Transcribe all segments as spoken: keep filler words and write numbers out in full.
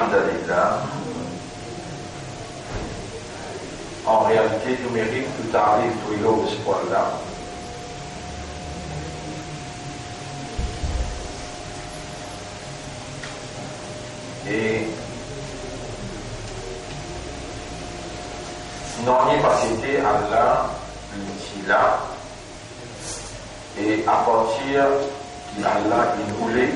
Alhamdulillah. An realite, tou merit, tou tarif, tou eloz pou Allah. E nanye pa ti ete, Allah li ti la, e apartir ki Allah inn oule,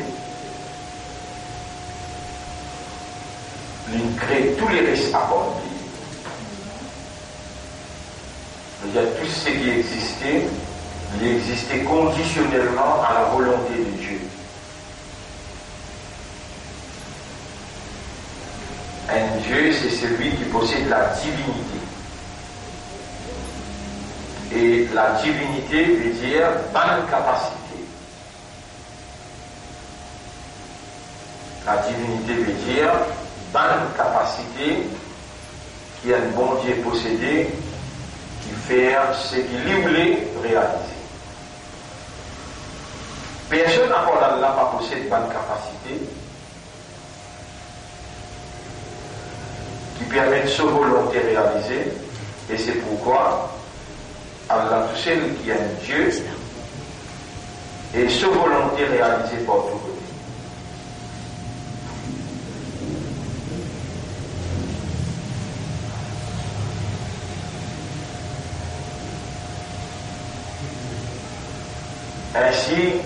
li kre tou leres apar li. C'est-à-dire, tout ce qui existait, li existe conditionnellement à la volonté de Dieu. Un Dieu, c'est celui qui possède la divinité. Et la divinité veut dire bann kapasite. La divinité veut dire bann kapasite ki enn Bondie posede, ki fer seki li oule realize. Personn apar Allah pa posed bann kapasite ki permet so volonte realize, e se pourkwa Allah tousel ki enn Die, e so volonte realize partou kote. Ainsi,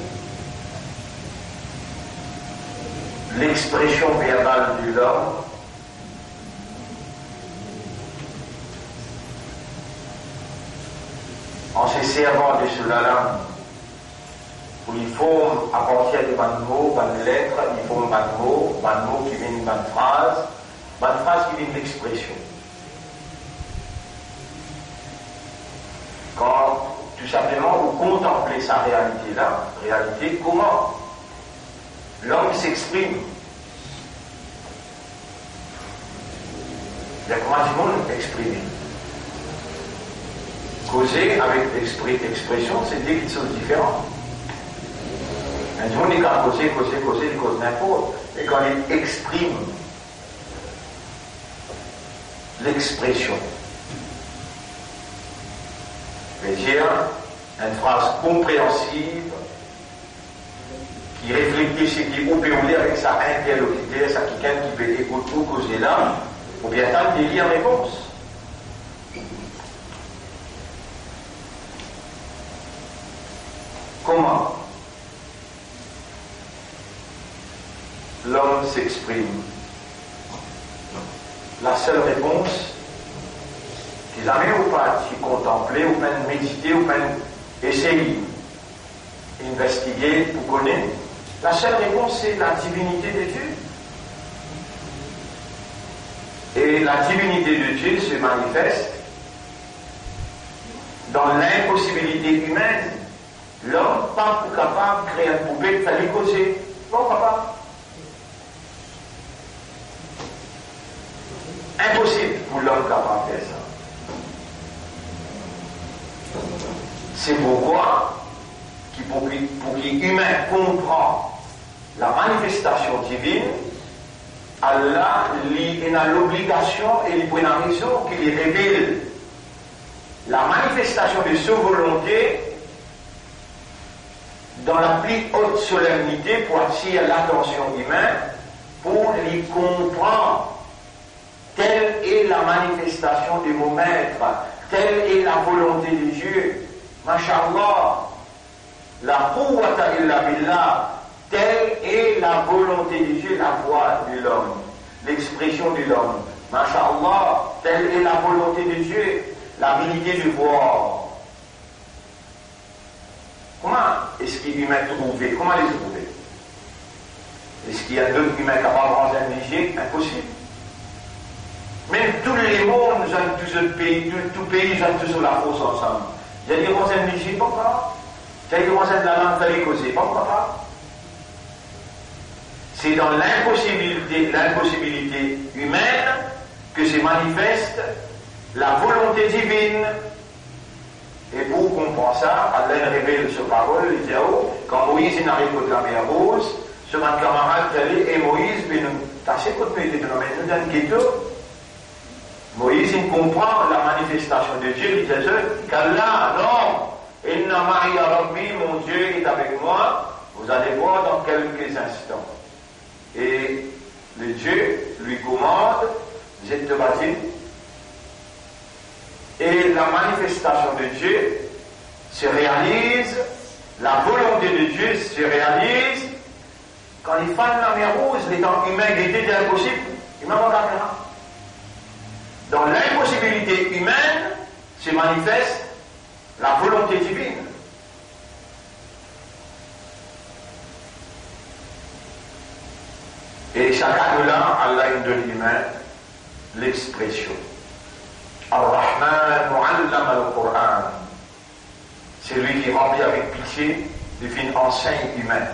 l'expression verbale de l'homme, en se servant de cela là, pou li form apartir de bann mo, bann let, li form bann mo, bann mo ki vinn bann fraz, bann fraz ki vinn lexpresion. Kan tou sinpleman ou kontanple sa realite la, realite kouma lom s'exprime. Bien, kouma dimoun exprime? Koze avek expri-, expresion, se de kiksoz diferan. Enn dimoun, li kapav koze, koze, koze, li koz ninport. Me kan li exprime lexpresion, vedir enn fraz konpreansib, ki reflekte seki ou pe oule avek sa interlokiter, sa kikenn ki pe ekout ou koze la, oubien tann de li an repons. Kouma lom s'exprime? Lasel repons, ki zame ou pa ti kontanple, ou pa'nn medite, ou pa'nn esey investige pou kone, lasel repons se la divinite de Die. E la divinite de Die se manifeste dan linposibilite imenn. Lom pa pou kapav kre enn poupet, fer li koze. Pa pou kapav. Inposib pou lom kapav fer sa. Se pourkwa ki pou ki, pou ki imin konpran lamanifestasion divinn, Allah li ena lobligasion e li pou ena rezon ki li revel lamanifestasion de so volonte dan la pli ot solemnite pou atir latansion imin, pou li konpran, telle est la manifestation de mon maître, telle est la volonté de Dieu. Mashallah, la quwwata illa billah, telle est la volonté de Dieu, la voix de l'homme, l'expression de l'homme. Mashallah, telle est la volonté de Dieu, l'habilité de voir. Kouma eski imin trouve? Kouma li trouve? Eski enn lot imin kapav ranz enn lizie? Inposib. Mem tou lemond, zot tou zot pei, tou, tou pei, zot tou zot lafors ansam. Zot li ranz enn lizie? Pa kapav. Zot li ranz enn lalang, fer li koze? Pa kapav. Se dan linposibilite, linposibilite imenn ke se manifeste lavolonte divinn. E pou konpran sa, Allah inn revel so parol, li dir, o, kan Moiz inn ariv kot Lamer Rouz, so bann kamarad dir li, e Moiz, be nou, Sase kot nou ete, nou amenn nou dan enn geto. Moiz inn konpran lamanifestasion de Die, li dir zot, "Kalla, non, inna ma'iya Rabbi, mon Dieu est avec moi, vous allez voir dans quelques instants." Et le Dieu lui commande, zet to batin, et la manifestation de Dieu se réalise, la volonté de Dieu se réalise. Kan li fann Lamer Rouz, letan imin gete, li inposib, imin pa kapav. Dan linposibilite iminn, se manifeste lavolonte divinn. E sa kado la, Allah inn donn imin lexpresion. Ar-Rahman allama al-Qur'an. Selwi ki ranpli avek pitie, li finn ansegn imin.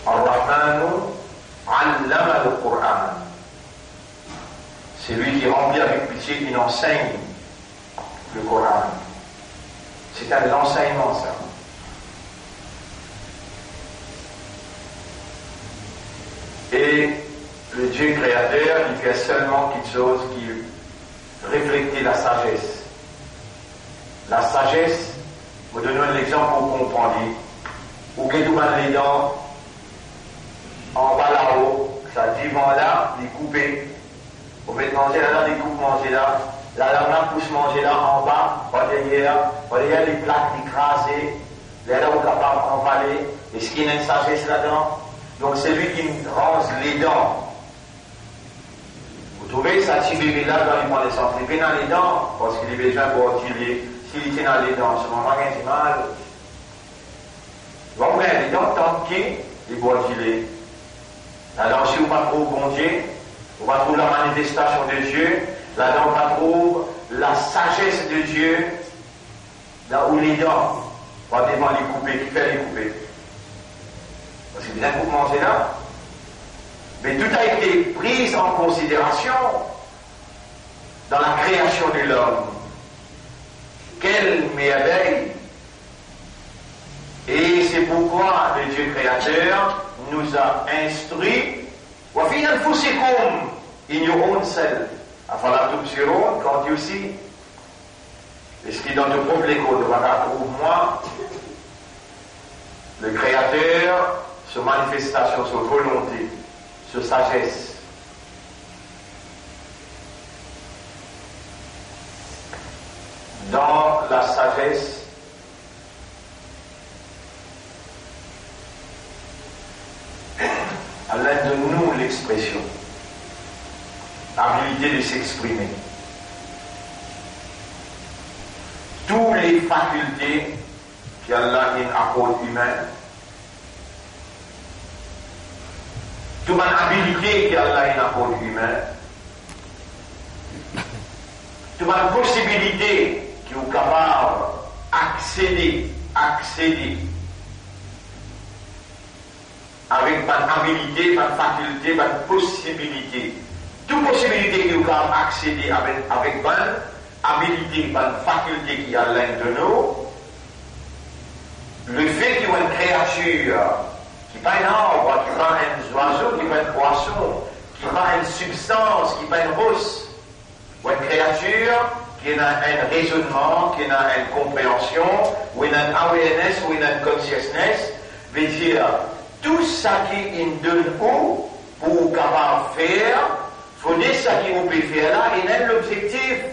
Ar-Rahmanu allama al-Qur'an. Selwi ki ranpli avek pitie, li ansegn le Koran. Se enn lansegnman, sa. E le Die kreater, li fer selman kiksoz ki reflekte lasazes. Lasazes, mo donn ou enn lexanp pou ou konpran li. Ou get ou bann ledan anba lao, sa divan la, li koupe. Ou met manze ladan, li koup manze la. Lalang la pous manze la anba, par deryer, par deryer li plak, li kraze. Lerla ou kapav anvale. Eski ena enn sazes ladan? Donk, selwi ki ranz ledan, ou trouve sa ti bebe la, kan li pran nesans, li pena ledan, parski li bizin bwar dile. Si li ti ena ledan, so mama gagn dimal. Li pa pou gagn ledan tanki li bwar dile. Ladan osi ou pa trouv Bondie, ou pa trouv lamanifestasion de Die, ladan ou pa trouv lasazes de Die. Dan ou ledan, par devan li koupe, kifer li koupe? Parski bizin koup manze la. Mais tout a été pris en considération dans la création de l'homme. Quelle merveille! Et c'est pourquoi le Dieu créateur nous a instruit, wa fi anfusikum, in your own self. Afala tubsirun, can't you see? Eski dan to prop lekor, to pa kapav trouv mwa, le Kreater, so manifestasion, so volonte, so sazes? Dan lasazes, Allah donn nou lexpresion, labilite de s'exprimer. Tou le fakilte ki Allah inn akord imin, tou bann abilite ki Allah inn akord imin, tou bann posibilite ki ou kapav aksede, aksede avek bann abilite, bann fakilte, bann posibilite. Tou posibilite ki ou kapav aksede avek, avek bann abilite, bann fakilte ki Allah inn donn ou, lefe ki ou enn kreatir, ki pa enn arb, ki pa enn zwazo, ki pa enn pwason, ki pa enn sibstans, ki pa enn ros, ou enn kreatir ki ena enn rezonnman, ki ena enn konpreansion, ou ena enn awareness, ou ena enn consciousness, vedir tou saki inn donn ou pou ou kapav fer, fode saki ou pe fer la ena enn lobzektif.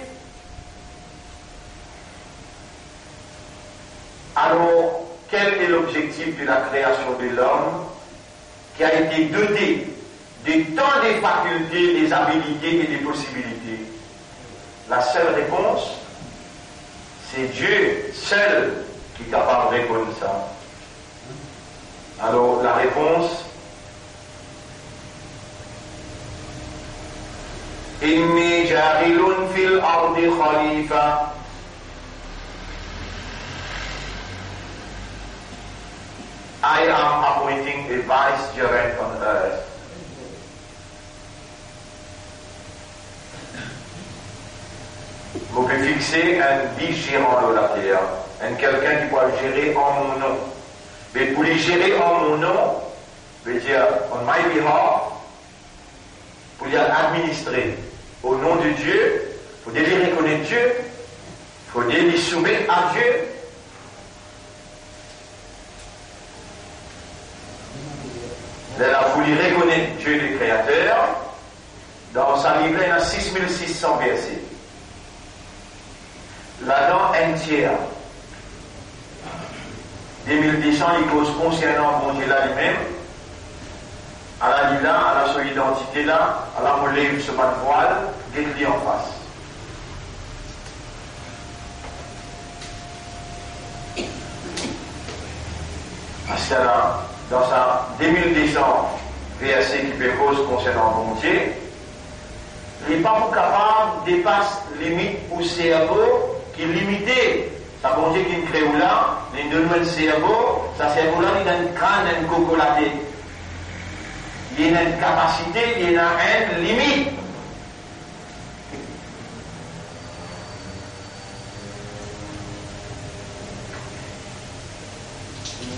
Alors, quel est l'objectif de la création de l'homme qui a été doté de tant de facultés, des habilités et des possibilités? La seule réponse, c'est Dieu seul ki kapav reponn sa. Alors, la réponse, inni ja'ilun fil ardi khalifa. I am appointing a vicegerent on earth. Mo pe fixe enn vis-zeran lor later, enn kikenn ki pou al zere an mo non. Me pou li zere an mo non, Dir, on my behalf, pou li al administre o non de Die, fode li rekonet Die, fode li soumet a Die. Lerla pou li rekonet Die le Kreater, dan sa liv la, ena sis mil sis san verse. Ladan enn tier, de mil de san, li koz konsernan Bondie la limem. Ala li la, ala so idantite la, ala mo lev so bann vwal, get li anfas. Parski ala, dan sa de mil de san verse ki pe koz konsernan Bondie, li pa pou kapav depas limit ou servo ki limite. Sa Bondie ki kre ou la, li donn ou enn servo, sa servo la, li dan enn krann, enn koko latet. Li ena enn kapasite, li ena enn limit.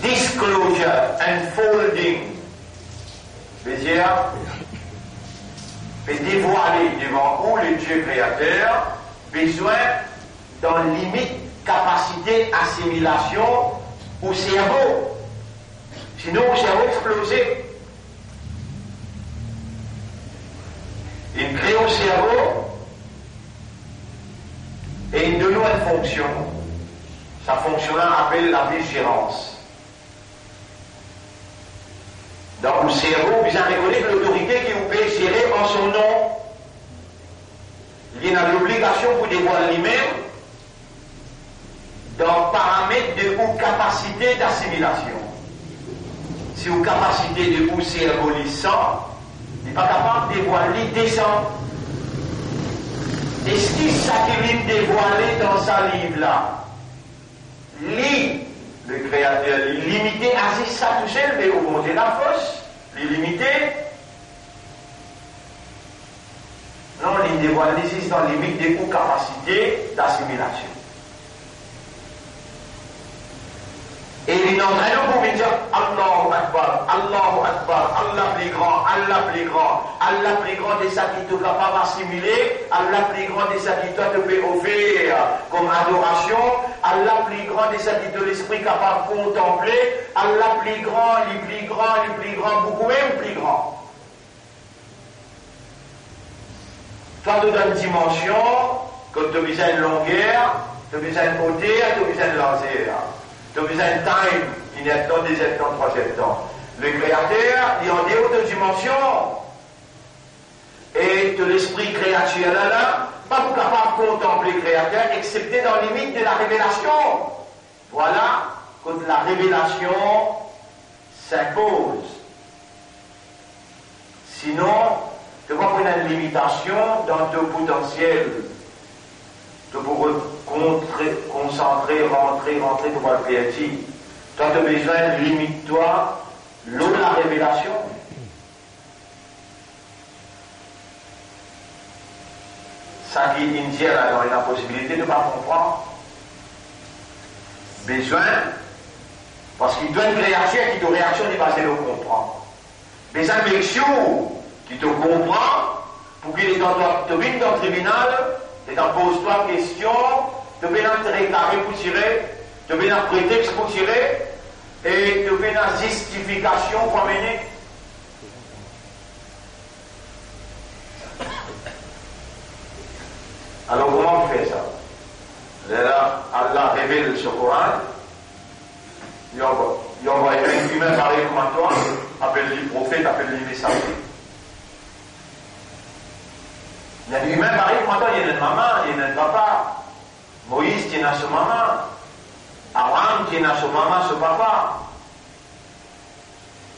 Disclosure, unfolding, vedir, pe devwale devan ou, le Die Kreater, bezwin dan limit kapasite asimilasion ou servo. Sinon, ou servo exploze. Li kre ou servo e li donn ou enn fonksion. Sa fonksion la apel lavizirans. Dan ou servo, ou bizin rekonet lotorite ki ou pe zere an so non. Li ena lobligasion pou devwal limem dan paramet de ou kapasite dasimilasion. Si ou kapasite de ou servo li san, li pa kapav devwal li de san. Eski sa ki li devwale dan sa liv la, li, le Kreater, li limite a zis sa tousel, me ou Bondie la fos, li limite? Non, li devwal li zis dan limit de ou kapasite dasimilasion. E li antrenn ou pou vinn dir, Allahu Akbar, Allahu Akbar, Allah pli gran, Allah pli gran, Allah pli gran de sa ki to kapav asimile, Allah pli gran de sa ki twa to pe ofer kom adorasion, Allah pli gran de sa ki to lespri kapav kontanple, Allah pli gran, li pli gran, li pli gran, boukou mem pli gran. Twa to dan enn dimansion kot to bizin enn longer, to bizin enn oter, to bizin enn larzer, to bizin enn time, inertan, dezertan, trwazertan. Le Kreater, li andeor to dimansion. E to lespri kreatir la, la, pa pou kapav kontanple Kreater, exsepte dan limit de la revelasion. Vwala kot la revelasion sinpoz. Sinon, to pou pran enn limitasion dan to potansiel. To pou kontre-, konsantre, rantre, rantre, to pou al perdi. Twa, to bizin limit twa lor la revelasion. Sa ki inn dir la, ena posibilite to pa konpran. Bizin, parski to enn kreatir ki to reaksion li baze lor konpran. Bizin make sure ki to konpran, pou ki letan to, to vinn dan tribinal, letan poz twa kestion, to pena tre kare pou tire, to pena pretex pou tire, e to pena zistifikasion pou amene. Alor, kouma pou fer sa? Lerla Allah revel so Koran, li anv-, li anvway enn imin parey kouma twa, apel li profet, apel li mesaze. Enn imin parey kouma twa, li ena enn mama, li ena enn papa. Moiz ti ena so mama, Abraham ti ena so mama, so papa.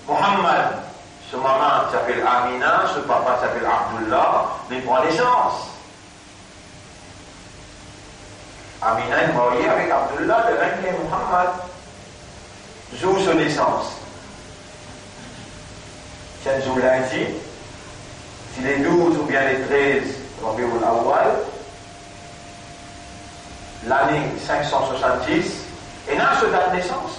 Muhammad, so mama ti apel Amina, so papa ti apel Abdullah, li pran nesans. Amina inn marye avek Abdullah, lerla inn fer Muhammad. Zour so nesans, ti enn zour lindi, ti le douz oubien le trez Rabiul Awwal, lane sink san swasann-dis, ena so dat nesans.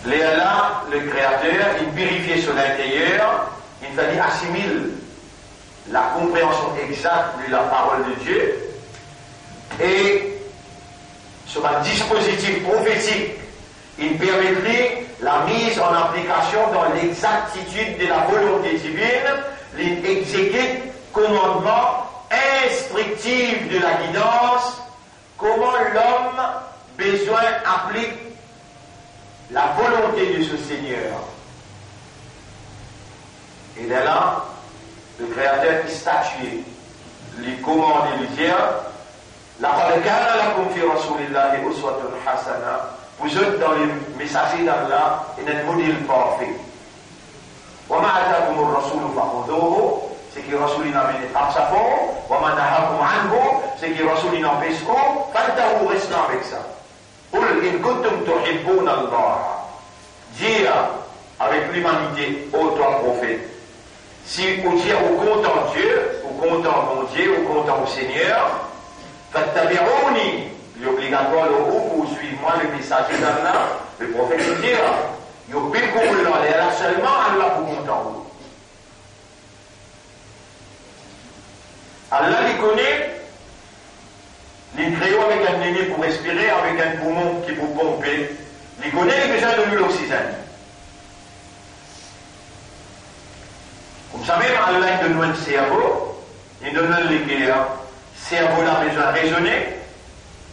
Lerla, le Kreater, inn pirifie so linteryer, inn fer li asimil la konpreansion exak de la parol de Die, e so bann dispozitif profetik, inn permet li la miz an aplikasion dan lexaktitid de la volonte divinn, li exekit komandman instriktif de la gidans, kouma lom bizin aplik la volonte de so Segner. E lerla, le Kreater li statie, li komande, li dir, "Laqad kana lakum fi Rasulillahi uswatun hasana." Pou zot, dan le Mesaze d'Allah, ena enn model parfe. "Wa ma atakumur rasulu fakhuzuhu," seki Rasoul inn amenn, trap sa for, "wa ma nahakum anhu," seki Rasoul inn anpes ou, fantahu, res lwe avek sa. "Qul in kuntum tuhibbuna Allah," dir avek limanite, o twa profet, si ou dir ou kontan Die, ou kontan Bondie, ou kontan ou Segner, "fattabi'uni," li obligatwar lor ou pou swiv mwa, le Mesaze d'Allah, le profet, li dir, "yuhbibkumullah," lerla selman Allah pou kontan ou. Allah, li kone, li kree ou avek enn nez pou respire, avek enn poumon ki pou ponpe. Li kone li bizin donn ou loksizenn. Koumsa mem, Allah, li donn ou enn servo, li donn ou enn leker. Servo la bizin rezone,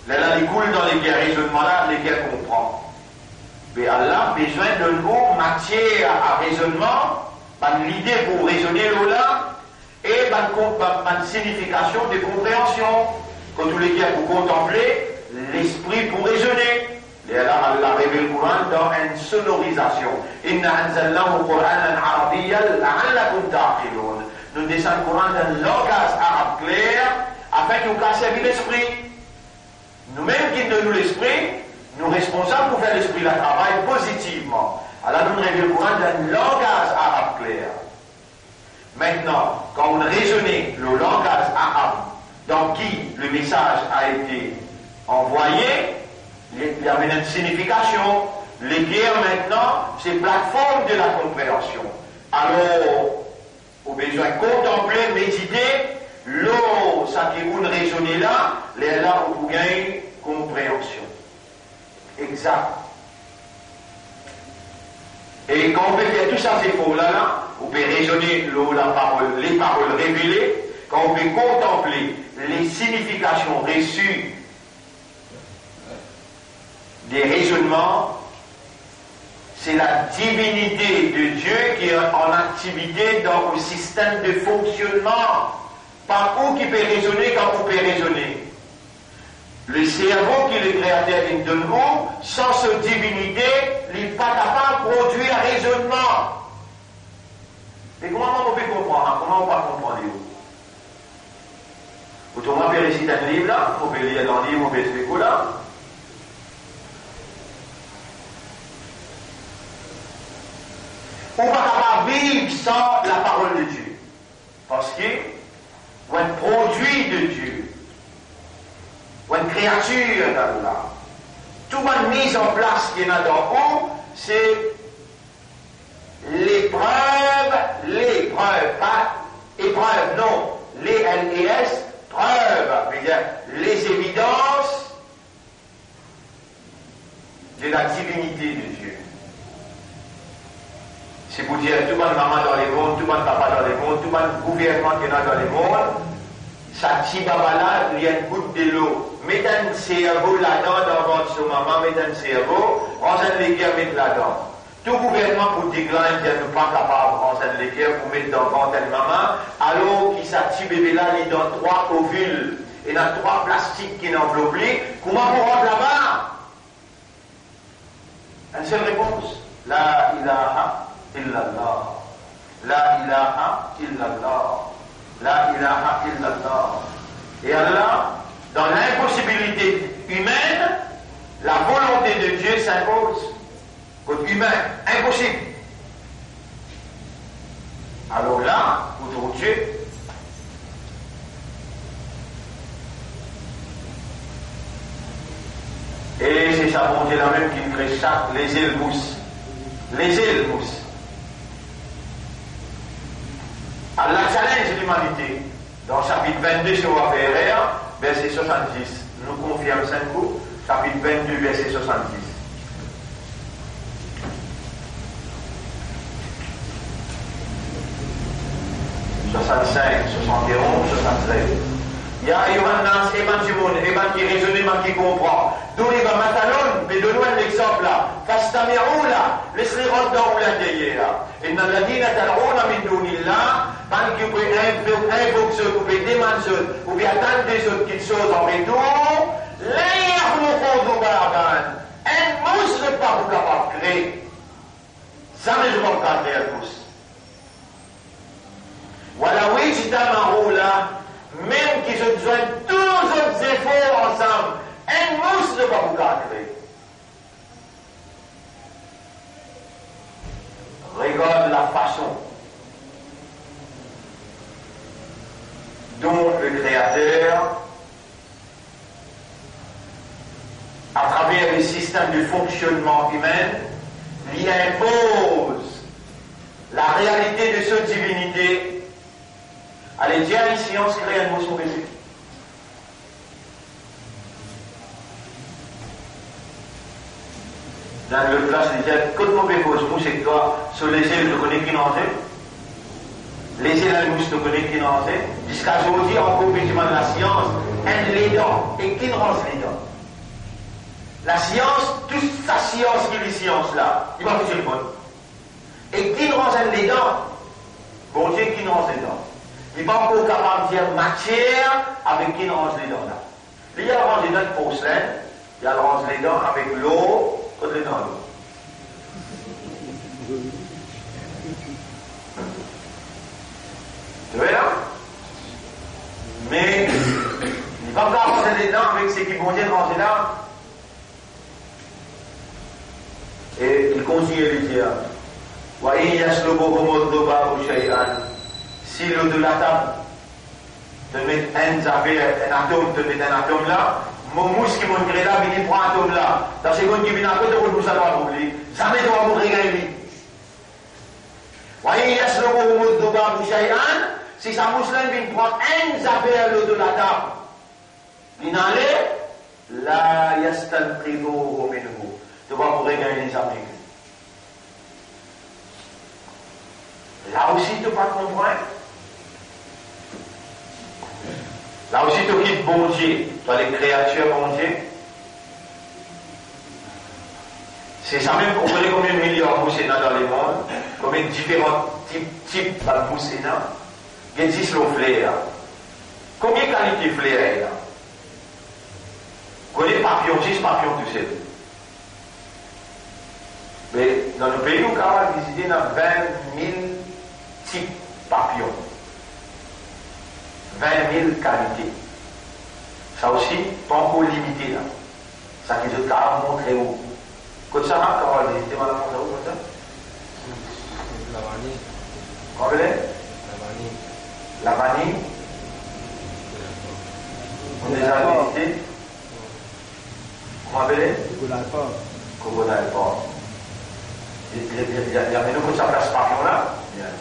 lerla li koule dan leker rezonnman la, leker konpran. Me Allah bizin donn ou matier a rezonnman, bann lide pou rezone lor la, e bann kon-, bann, bann signifikasion de konpreansion. Kan ou leker pou kontanple, lespri pou rezone. Lerla Allah revel Koran dan enn sonorizasion. "Inna anzalnahu Quranan Arabiyyan la'allakum ta'qilun." Nou desann Koran dan enn langaz arab kler, afin ki ou kapav servi lespri. Noumem ki donn nou lespri, nou responsab pou fer lespri la travay pozitivman. Allah donn revel Koran dan enn langaz arab kler. Aster, kan ou rezone lor langaz arab dan ki le mesaz a ete anvwaye, li, li amenn enn signifikasion. Leker aster, se platform de la konpreansion. Alor, ou bizin kontanple, medite lor seki ou rezone la, lerla ou pou gagn konpreansion. Exak. E kan ou pe fer tou sa zefor la, la, ou pe rezone lor la parol, le parol revele, kan ou pe kontanple le signifikasion resi de rezonnman, se la divinite de Die ki an aktivite dan ou sistem de fonksionnman. Pa ou ki pe rezone kan ou pe rezone. Le servo ki le Kreater inn donn ou, san so divinite, li pa kapav prodwir rezonnman. Me kouma mo pe konpran, kouma ou pa konpran li ou? Otremon, mo pe resit enn liv la, mo pe lir dan liv, mo pe explik ou la. Ou pa kapav viv san la parol de Die. Parski ou enn prodwi de Die, ou enn kreatir d'Allah. Tou bann miz an plas ki ena dan ou, se leprev, leprev, pa eprev, non, L E S, prev, vedir lezevidans de la divinite de Die. Se pou dir, tou bann mama dan lemond, tou bann papa dan lemond, tou bann gouvernman ki ena dan lemond, sa ti baba la, li enn gout delo. Met enn servo ladan, dan vant so mama, met enn servo, ranz enn leker, met ladan. Tou gouvernman pou decline, dir nou pa kapav ranz enn leker pou met dan vant enn mama, alor ki sa ti bebe la, li dan trwa ovil, ena trwa plastik ki inn anvlop li, kouma pou rant laba? Enn sel repons, la ilaha illallah. La ilaha illallah. La ilaha illallah. E la, dan linposibilite imenn, la volonte de Die s'inpoze. Kot imin, inposib. Alor la, ou trouv Die. E se sa Bondie la mem ki kre sak lezel mous. Lese mous. Allah challenge limanite dan sapit vennde Sura Fajr, verse swasanndis. Nou konfirm sa enn kou, sapit vennde, verse swasanndis. Swasannsink, swasann-e-onz, swasann-trez. Ya ayyuhan nas, e bann dimoun, e bann ki rezone, bann ki konpran. Duriba mathalun, me donn nou enn lexanp la. Fastami'u la, les li rant dan ou la deryer la. Innal ladhina tad'una min dunillah, bann ki ou pe invok, invok zot, ou pe demann zot, ou pe atann de zot kiksoz an retour, lan yakhluqu dhubaban, enn mous zot pa pou kapav kre. Zame zot pa pou kapav kre enn mous. Walaw ijtama'u la, mem ki zot zwenn tou zot zefor ansam, enn mous zot pa pou kapav kre. Regarde la façon dont le Créateur, à travers le système de fonctionnement humain, li inpoz la réalité de sa divinité. Ale dir enn sians kre enn mous, mo pe dir. Dan lot plas, li dir, kot mo pe koz mous ek twa, so leze, to kone ki ranze? Leze enn mous, to kone ki ranze? Ziska zordi ankor, pe dimann lasians, enn ledan, e ki ranz ledan? Lasians, tou sa sians ki li sians la, li pa finn reponn. E ki ranz enn ledan? Bondie ki ranz ledan. Li pa ankor kapav dir matier avek ki ranz ledan la. Li al ranz ledan ek porslen, li al ranz ledan avek lor, kot ledan lor? Ou trouve la? Me li pa kapav ranz ledan avek seki Bondie ranze la. E li kontigne, li dir, "Wa in yaslubuhumuz zubabu shay'an." Si lor de latab to met enn zafer, enn atom, to met enn atom la, mo mous ki mo'nn kre la vini pran atom la. Dan segonn ki vini apre, to kot mous la, to pa trouv li. Zame to pa pou regagn li. "Wa in yaslubuhumuz zubabu shay'an", si sa mous la vinn pran enn zafer lor de latab, li ale, "la yastanqidhuhu minhu", to pa pou regagn li zame. La osi to pa konpran. La osi to kit Bondie, to ale kreatir Bondie. Se sa mem, ou kone konbien miliar mous ena dan lemond, konbien diferan tip, tip bann mous ena? Get zis lor fler. Konbien kalite fler ena? Kone papiyon, zis papiyon tousel. Me dan nou pei, ou kapav vizite, ena vin mil tip papiyon. Vin mil kalite. Sa osi, pa ankor limite la. Sa ki zot kapav montre ou. Kot sa, kapav vizite, bann la montre ou kot sa? Lavani. Kouma apele? Lavani. Lavani. Ou deza vizite? Kouma apele? Crocodile Park. Crocodile Park. Li, li, li, li, li amenn nou kot sa plas papiyon la? Bien.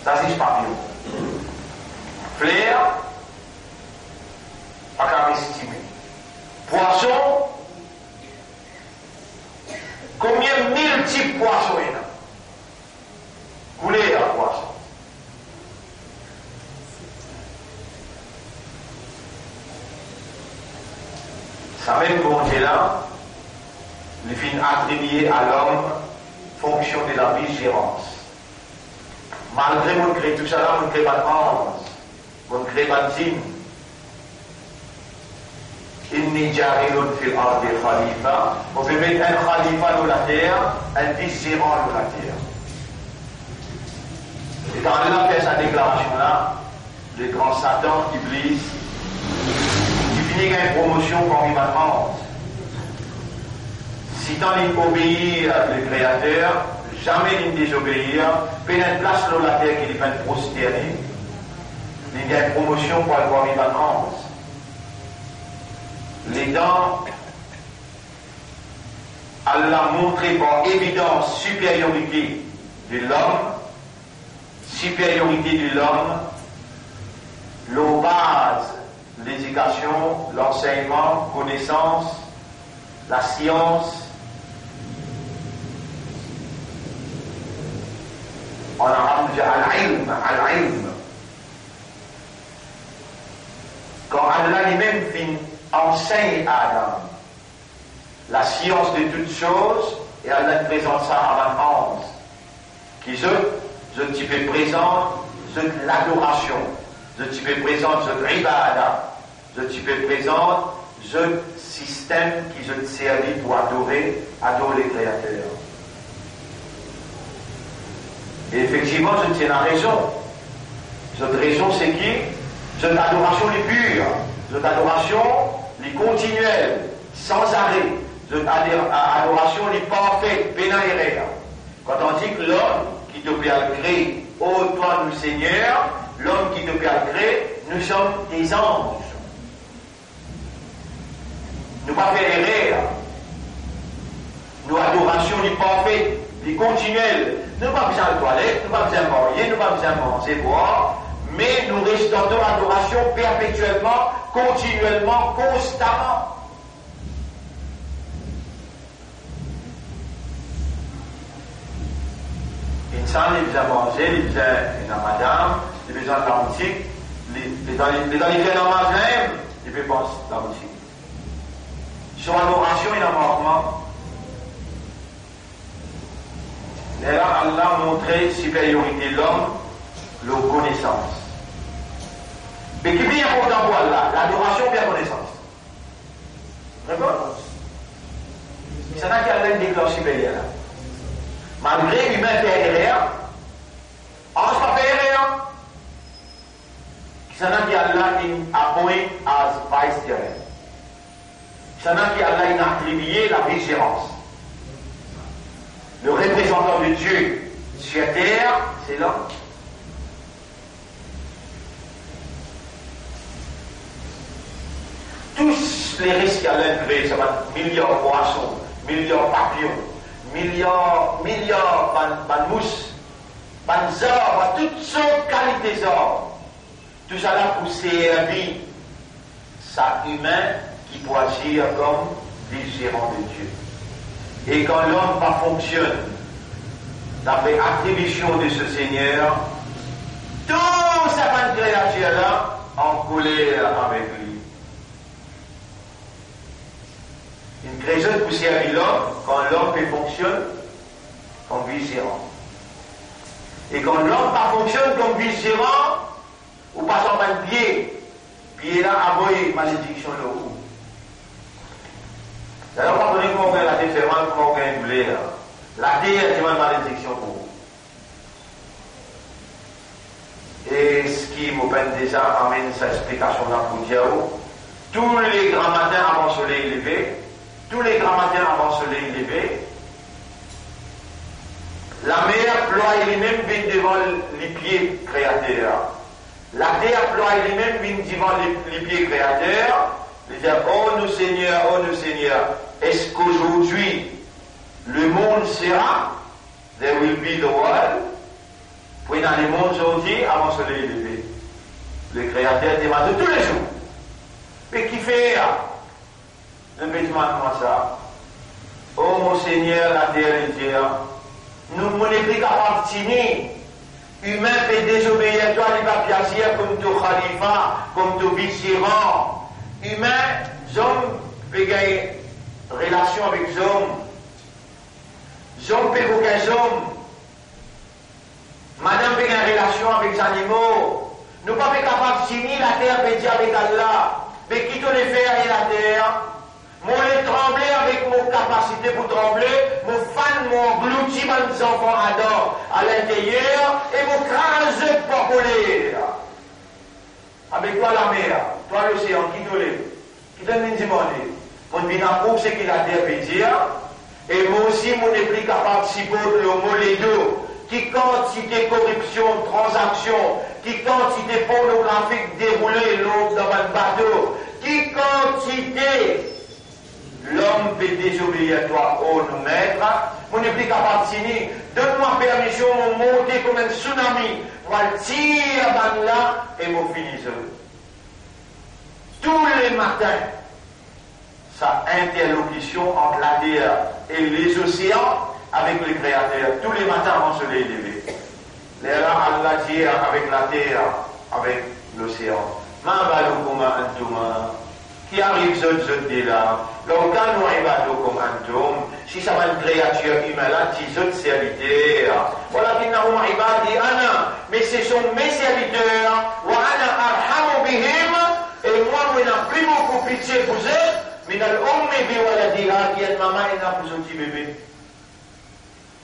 Sa zis papiyon. Fler, pa kapav estime. Pwason, konbien mil tip pwason ena? Kouler pwason. Sa mem Bondie la, li finn atribie a lom fonksion de la vigilance. Malgre mo'nn kre tousala, mo'nn kre bann anz, mo'nn kre bann zinn. Inni ja'ilun fil ardi khalifa. Mo pe met enn khalifa lor later, enn vizeran lor later. E kan Allah fer sa deklarasion la, le gran Satan, Iblis, li fini gagn promosion parmi bann anz. Sitan li obeir le Kreater, zame li dezobeir, pena enn plas lor later ki li pa'nn prosterne, li gagn promosion pou al parmi bann anz. Letan Allah montre par evidans superiorite de lom, superiorite de lom lor baz ledikasion, lansegnman, konesans, lasians. An arab nou dir al-ilm, al-ilm. Kan Allah limem finn ansegn Adam lasians de tout soz, e Allah prezant sa a bann anz, ki zot, zot ti pe prezant zot ladorasion, zot ti pe prezant zot ibada, zot ti pe prezant zot sistem ki zot servi pou adore, ador Lekreater. E efektivman, zot ti ena rezon. Zot rezon se ki zot adorasion li pir, zot adorasion li kontiniel, san zare. Zot ade-, a-, adorasion li parfe, pena erer. Kan to dir lom ki to pe al kre, "O twa nou Segner, lom ki to pe al kre, nou som de zanz." Nou pa fer erer. Nou adorasion li parfe, li kontiniel. Nou pa bizin al twalet, nou pa bizin marye, nou pa bizin manze, bwar, me nou res dan to adorasion perpetielman, kontinielman, konstaman. Enn insan, li bizin manze, li bizin ena madam, li bizin laboutik, li, li dan, li dan li fer lamaz mem, li pe pans laboutik. So adorasion ena mankman. Lerla Allah montre superiorite lom lor konesans. Me ki pli inportan pou Allah, ladorasion oubien konesans? Reponn. Kisannla ki Allah deklar siperyer la? Malgre imin fer erer, anz pa fer erer. Kisannla ki Allah inn apwint as vicegerent? Kisannla ki Allah inn atribie la vicegerence? Le représentant de Dieu sur terre, c'est l'homme. Tou leres ki Allah kre, sa bann miliar pwason, miliar papiyon, miliar, miliar bann, bann mous, bann zar, bann tou sort kalite zar, tousala pou servi sa imin ki pou azir kom vicegerent de Dieu. E kan lom pa fonksionn dapre atribision de so Segner, tou sa bann kreatir la ankoler avek li. Li kre zot pou servi lom, kan lom pe fonksionn kom vicegerent. E kan lom pa fonksionn kom vicegerent, ou pas ar bann pie, pie la avoy malediksion lor ou. Dayer, ou pa kone kouma ou gagn latet fermal, kouma ou gagn douler la. Later dimann malediksion pou ou. Eski mo pa'nn deza amenn sa explikasion la pou dir ou, tou le gramatin avan soley leve, tou le gramatin avan soley leve, lamer plway limem vinn devan lipie Kreater. Later plway limem vinn devan li, lipie Kreater, li dir, "O nou Segner, o nou Segner, est-ce qu'aujourd'hui le monde sera, there will be the world?" Pou ena lemond zordi avan soley leve. Le Kreater demann tou le zour. Me kifer? Zot pe dimann mwa sa. O mo Segner, later li dir, nou, mo nepli kapav tini. Imin pe dezobeir twa, li pa pe azir kom to khalifa, kom to vicegerent. Imin, zom pe gagn relasion avek zom. Zom pe kokin zom. Madam pe gagn relasion avek zanimo. Nou pa pe kapav tini. Later pe dir avek Allah, "Me ki to le fer, e later? Mo le tranble avek mo kapasite pou tranble, mo fann, mo anglouti bann zanfan Adam alinteryer e mo kraz zot par koler." Avek twa lamer, twa losean, ki to le, ki to vinn dimande? Mo vinn aprouv seki later pe dir, e mo osi mo nepli kapav siport lor mo ledo ki kantite koripsion, tranzaksion, ki kantite pornografik deroule lor dan bann bato, ki kantite Lom pe dezobeir twa, o nou met, mo nepli kapav tini, donn mwa permision, mo monte kouma enn sounami, mo al tir bannla e mo fini zot. Tou le matin, sa interlokision ant later e lezosean avek le Kreater, tou le matin avan soley leve. Lerla Allah dir avek later, avek losean, "Ma balukum antum?" Ki ariv zot, zot de la? "Law kanu ibadukum antum," si sa bann kreatir imin la ti zot serviter. "Walakinnahum ibadi ana," me se son me serviter. "Wa ana arhamu bihim," e mwa, mo ena pli boukou pitie pou zot, "minal ummi biwaladiha," ki enn mama ena pou so ti bebe.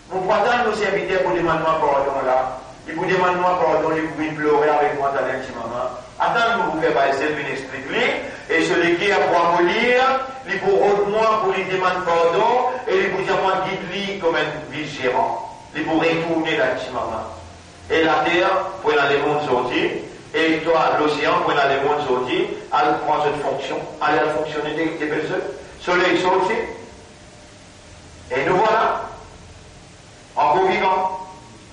Nou pou atann nou serviter pou demann mwa pardon la. Li pou demann mwa pardon, li pou vinn plore avek mwa, tande enn ti mama. Atann nou pou fer Baezel vinn explik li, e so leker pou amolir, li pou rod mwa pou li demann pardon, e li pou dir mwa gid li kouma enn vis zeran. Li pou retourne la enn ti mama. E later pou ena lemond sorti, e twa losean pou ena lemond sorti, al pran zot fonksion, ale al fonksione de, de bel zot. Soley sorti, e nou vwala ankor vivan.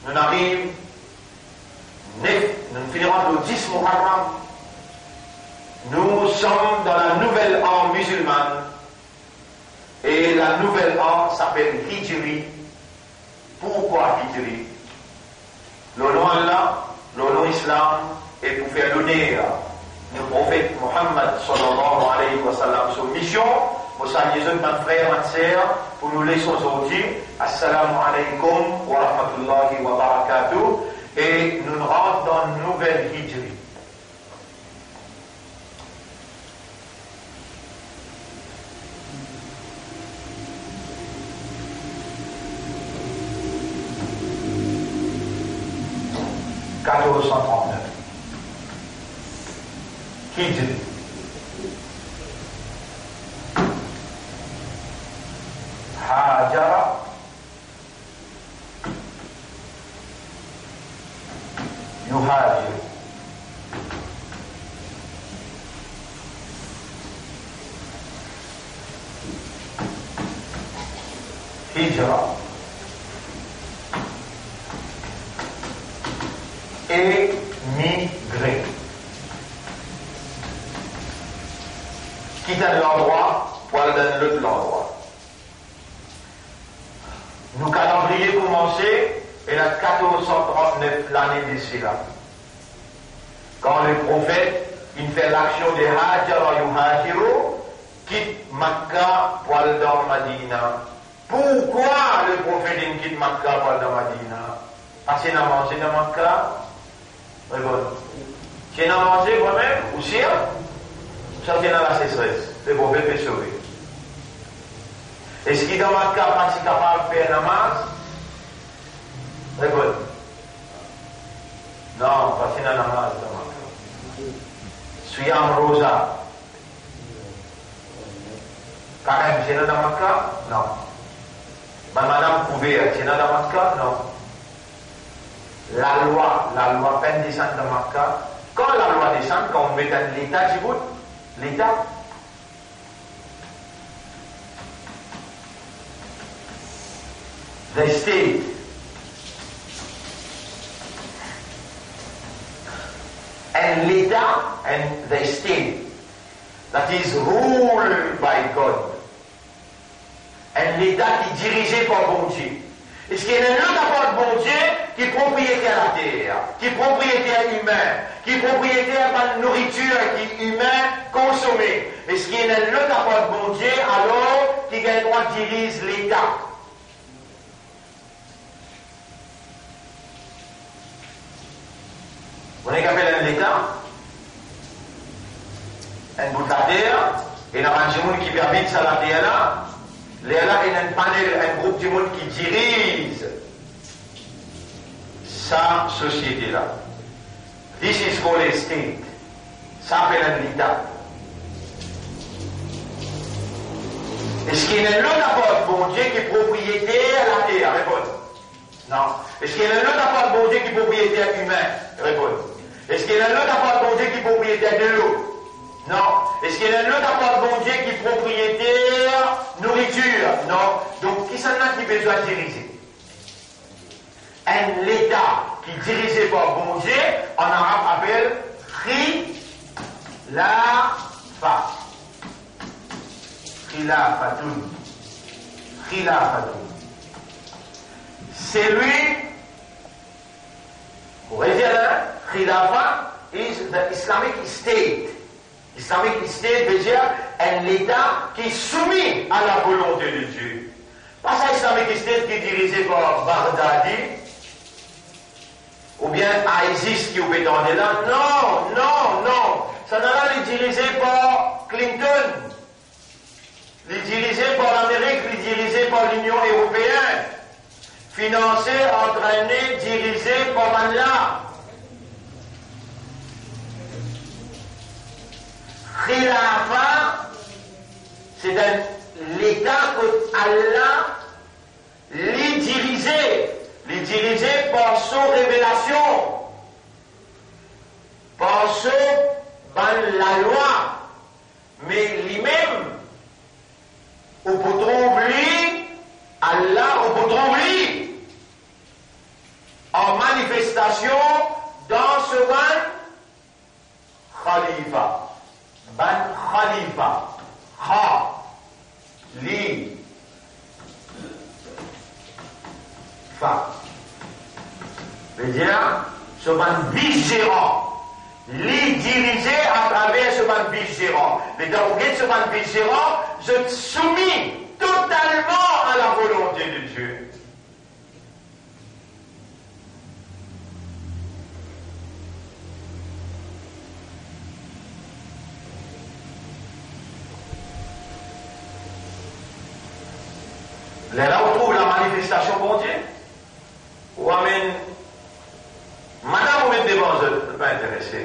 Nou ariv nef, nou fini rant le dis Muharram. Nous sommes dans la nouvelle an musulmane et la nouvelle an s'appelle Hijri. Pourquoi Hijri? Lor nom Allah, lor nom Islam, e pou fer loner nou Profet Muhammad sallallahu alayhi wa sallam, so mision, mo salie zot bann frer, bann ser, pou nou leson zordi. Assalamu alaykum wa rahmatullahi wa barakatuh. E nou rant dan nouvel Hijri. Quatorze cent trente-neuf. Hijri. Hajara yuhajiru. Hijra. Émigrer. Kit enn landrwa pou al dan enn lot landrwa. Nou kalandriye koumanse, ena quatorze cent trente-neuf lane de sela, kan le Profet inn fer laksion de hajara yuhajiru, kit Makka pou al dan Madina. Pourkwa le Profet inn kit Makka pou al dan Madina? Parski ena manze dan Makka. Reponn. Ti ena manze vremem, ou sir? Sa ti ena lasesres, le Profet pe sove. Eski dan Makka pa ti kapav fer namaz? Reponn. Non, pa ti ena namaz dan Makka. Siyam, roza. Karem, ti ena dan Makka? Non. Bann madam kouver, ti ena dan Makka? Non. Lalwa, lalwa pa'nn desann dan Makka. Kan lalwa desann? Kan ou met enn leta dibout, leta. The state. Enn leta, and the state that is ruled by God. Enn leta ki dirize par Bondie. Eski ena enn lot apar Bondie ki propriyeter later, ki propriyeter imin, ki propriyeter bann nouritir ki imin konsome? Eski ena enn lot apar Bondie, alor, ki gagn drwa diriz leta? Ou ena ki apel enn leta, enn bout later, ena bann dimoun ki pe abit sa later la, lerla ena enn panel, enn group dimoun ki diriz sa sosiete la. This is called a state. Sa apel enn leta. Eski ena enn lot apar Bondie ki propriyeter later? Reponn. Non. Eski ena enn lot apar Bondie ki propriyeter imin? Reponn. Eski ena enn lot apar Bondie ki propriyeter delo? Non. Eski ena enn lot apar Bondie ki propriyeter nouritir? Non. Donk, kisannla ki bizin dirize? Enn leta ki dirize par Bondie, an arab apel khilafa. Khilafatun. Khilafatun. Selwi, ou retenir, hein? Khilafa is the Islamic State. Islamic State vedir enn leta ki soumet à la volonté de Dieu. Pa sa Islamic State ki dirize par Baghdadi, oubien ISIS ki ou pe tande la. Non, non, non. Sannla li dirize par Clinton. Li dirize par Lamerik, li dirize par Linion Eropeen. Finanse, antrene, dirize par bannla. Khilafa, se enn leta kot Allah li dirize, li dirize par so revelasion, par so bann lalwa, me limem, ou pou trouv li, Allah, ou pou trouv li an manifestasion dan so bann khalifa. Bann khalifa. Kha. Li. Fa. Vedir, so bann viszeran. Li dirize atraver so bann viszeran. Letan ou get so bann viszeran, zot soumet totalman à la volonté de Dieu. Lerla ou trouv lamanifestasion Bondie. Ou amenn madam, ou met devan zot, zot pa interese.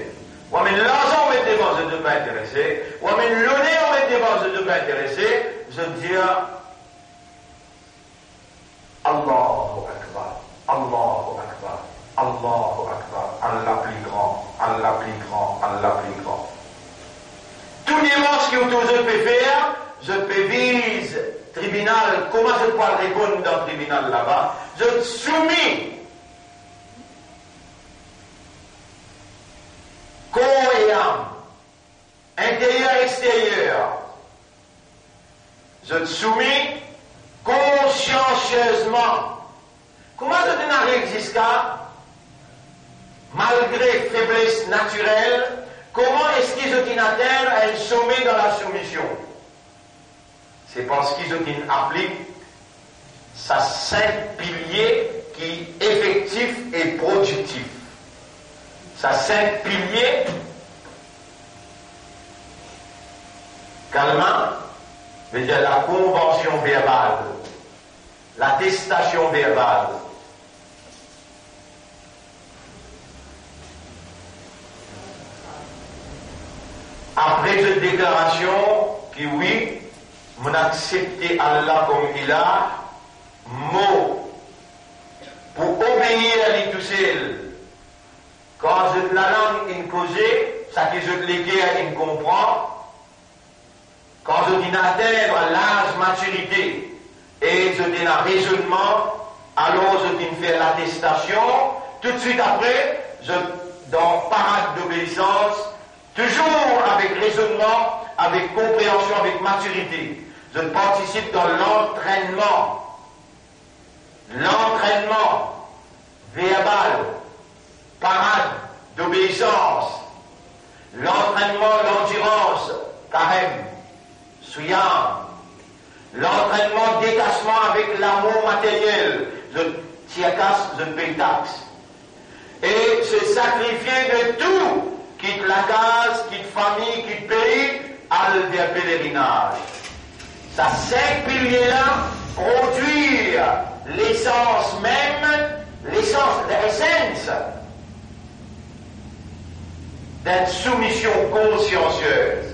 Ou amenn larzan, ou met devan zot, zot pa interese. Ou amenn loner, ou met devan zot, zot pa interese. Zot dir, Allahu Akbar, Allahu Akbar, Allahu Akbar, Allah pli gran, Allah pli gran, Allah pli gran. Tou demars ki ou trouv zot pe fer, zot pe viz tribinal, kouma zot pou al reponn dan tribinal laba, zot soumet kor e am, interyer, exteryer, zot soumet konsiansiezman. Kouma zot inn ariv ziska, malgre febles natirel, kouma eski zot inn atenn enn some dan lasoumision? Se parski zot inn aplik sa sink pilie ki efektif e prodiktif. Sa sink pilie, kalma, vedir lakonvansion verbal, latestasion verbal. Apre zot deklarasion ki wi, mo aksepte Allah kom Ilah, mo pou obeir li tousel. Kan zot lalang inn koze, saki zot leker inn konpran, kan zot inn atenn laz matirite e zot ena rezonnman, alor zot inn fer latestasion, toutswit apre, zot dan parad dobeisans, touzour avek rezonnman, avek konpreansion, avek matirite, zot partisip dan lantrennman. Lantrennman verbal, parad dobeisans, lantrennman landirans, karem, siyam, lantrennman detasman avek lamour materyel, zot tir kas, zot pey tax. E se sakrifie de tou, kit lakaz, kit fami, kit pei, al ver pelerinaz. Sa sink pilie la prodwir lesans mem, lesans, the essence, d'enn soumision konsiansiez.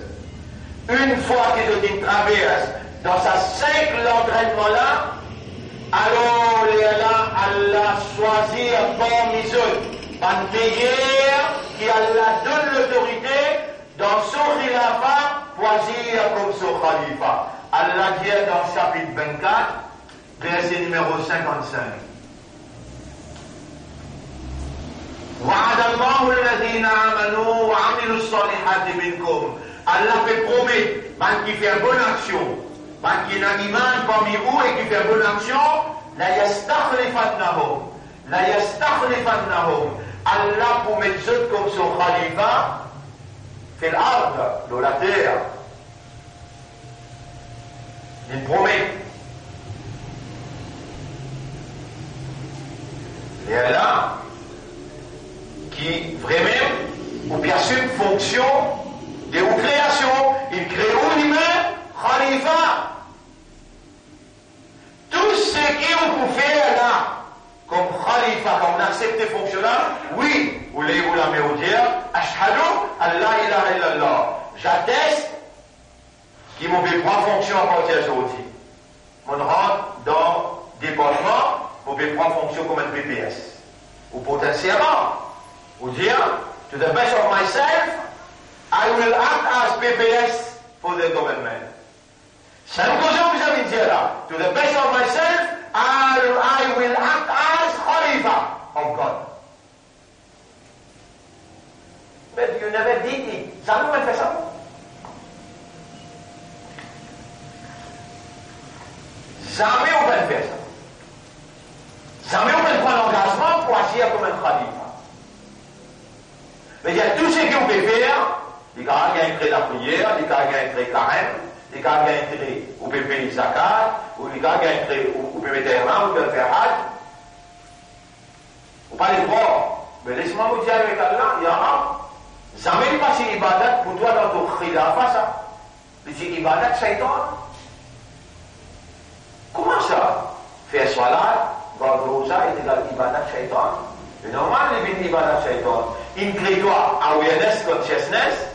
Enn fwa ki zot inn travers dan sa sink lantrennman la, alor lerla Allah swazir parmi zot bann meyer ki Allah donn lotorite dan so khilafa pou azir kom so khalifa. Allah dir dan sapit vennkat, verse nimero sinkant-sink, "Wa'ada Allahu alladhina amanu wa amilus salihati minkum." Allah pe promet bann ki fer bonn aksion, bann ki ena iman parmi ou e ki fer bonn aksion, "La yastakhlifannahum, la yastakhlifannahum." Allah pou met zot kom so khalifa fil ard, lor later. Li promet. Lerla ki vremem ou pe aswim fonksion de ou kreasion, li kre ou limem khalifa. Tou seki ou pou fer la, kom khalifa, kan ou aksepte fonksion la, wi, ou lev ou lame ou dir, "Ashhadu an la ilaha illallah." J'atteste ki mo pe pran fonksion apartir zordi. Mo rant dan departman, mo pe pran fonksion kom enn P P S ou port enn serman. Ou dir, "To the best of myself, I will act as P P S for the government." Sa enn koze ou bizin dir la, "To the best of myself, I, I will act as Khalifa of God." But you never did it. Zame ou pa'nn fer sa. Zame ou pa'nn fer sa. Zame ou pa'nn pran langazman pou azir kom enn Khalifa. Vedir tou seki ou pe fer, li kapav gagn enn tre lapriyer, li kapav gagn enn tre karem, li kapav gagn enn tre ou pe pey zakat, ou li kapav gagn enn tre ou, ou pe met ihram, ou pe al fer haj. Ou pa le drwa. Me les mwa mo dir avek Allah, ya Rab, zame li pa ti ibadat pou twa dan to khilafa sa. Li ti ibadat shaytan. Kouma sa? Fer swalat, gard roza, egal ibadat shaytan? Me normal li vinn ibadat shaytan. Inn kre twa awareness, consciousness.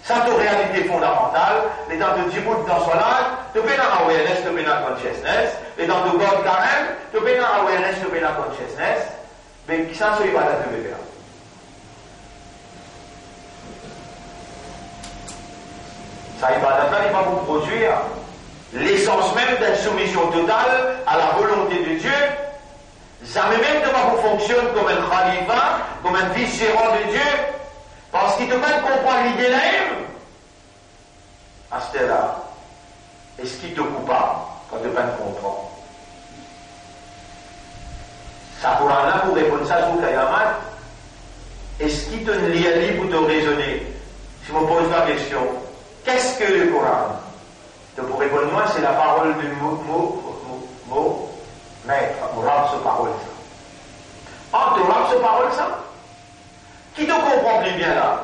Sa to realite fondamantal. Letan to dibout dan swalat, to pena awareness, to pena consciousness. Letan to gard karem, to pena awareness, to pena consciousness. Me kisannla so ibadat to pe fer? Sa ibadat la, li pa pou prodwir lesans mem d'enn soumision total à la volonté de Dieu. Zame mem to pa pou fonksionn kom enn khalifa, kom enn visgeran de Dieu, parski to pa'nn konpran lide la mem. Aster la, eski to koupab kan to pa'nn konpran? Sa Koran la pou reponn sa zour Kiyamat. Eski to'nn lir li pou to rezone? Si mo poz twa kestion, "Qu'est-ce que le Coran?", to pou reponn mwa, "C'est la parole de mo, mo, mo, mo maître, mo Rab so parol sa." Ah, to Rab so parol sa? Ki to konpran pli bien la?